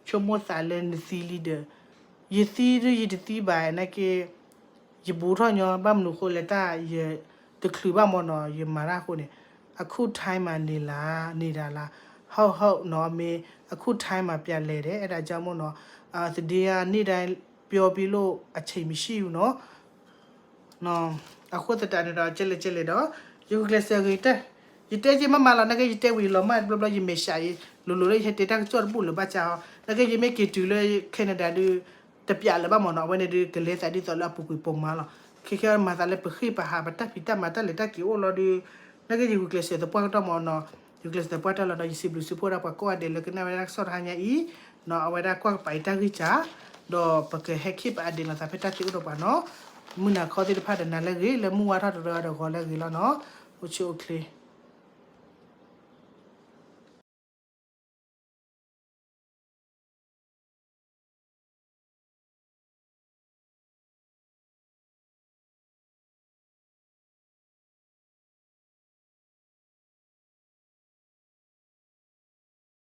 ဆိကမိၣ်သးလၢနသံလံဒီး ယသံဒုးယတသံဘၣ်နာ်က့ ယဘူးထီၣ်ညီ ဘၣ်မနုၤဃိလဲၣ်တၢ် ယတချုးဘၣ်မ့ၢ်နီၤ ယမၤတၢ်အဃိန့ၣ် အခု time မၤန့ၢ်လၢ န့ၢ်ဒၣ်လၢ ဟုတ်ဟုတ်နီၤ မ့ၢ်အခု time မၤပျၢ်လဲၣ်ဒီး အဲဒါကြောင့်မ့ၢ်နီၤ သဒ့အန့ၣ်ဒၣ် ပြောပြီးလို့ အချိန်မရှိဘူးနီၤ အဃိသတးန့ၣ်ဒီး ကဲလဲၣ်ကဲလဲၣ်ဒီး ယဂုာ်ကျဲးစၢးဂ့ၤတဲ ယတဲက့ၤမးမးလီၤ နာ်က့ယတဲဝံၤလီၤမၢ်ဘျီဘျီ ယမဲာ်ဆှးအံၤ လိၤလိၤလၢယဟဲတဲတၢ်ကစီၣ်တဘူၣ်လၢၤဘၣ်ဆၣ်အီၤ နာ်က့ယမ့ၢ်က့ၤတုၤလၢ Canada ဒုး တပျးလၢၤဘၣ်မ့ၢ်နီၤ အဝဲန့ၣ်ဒုး ကလဲၤသးဒ်သိးလၢအပူၤကွံာ်ပိာ်မးလီၤ. ခဲခဲမၤသးလၢပဃ့ၢ်ပဟး ပတၢ်ဖံးတၢ်မၤတၢ်လဲၤတၢ်က့ၤအိၣ်လီၤဒုး နာ်က့ယဂုာ်ကျဲးစၢးသပှၢ်ကတီၢ်မ့ၢ်နီၤ ယဂုာ်ကျဲးစၢးသပှၢ်တၢၢ်လီၤဒီး ယစံးဘျုးစံးဖှိၣ်ဒၣ်ပှၤကိးဂၤဒဲးလၢကနၣ်ဝဲဒၣ်တၢ်ကစီၣ်တဟါညါအံၤ နီၤ အဝဲဒၣ်ကွၢ်ကပၤအံၤတၢ်ဂံၢ်စၢ် ဒီးပကဟဲ keep update လိာ်သးဖဲတၢ်သ့အိၣ်ဒီးပှၤနီၤ မုၢ်နၤခီသ့ၣ်တဖၣ်ဒီးနၤလၢအဂ့ၤ လၢမုၢ်ဝါထီၣ်တရၢဒီးဂီၤလၢအဂ့ၤလီၤနီၤ အိၣ်ဆူၣ်အိၣ်ချ့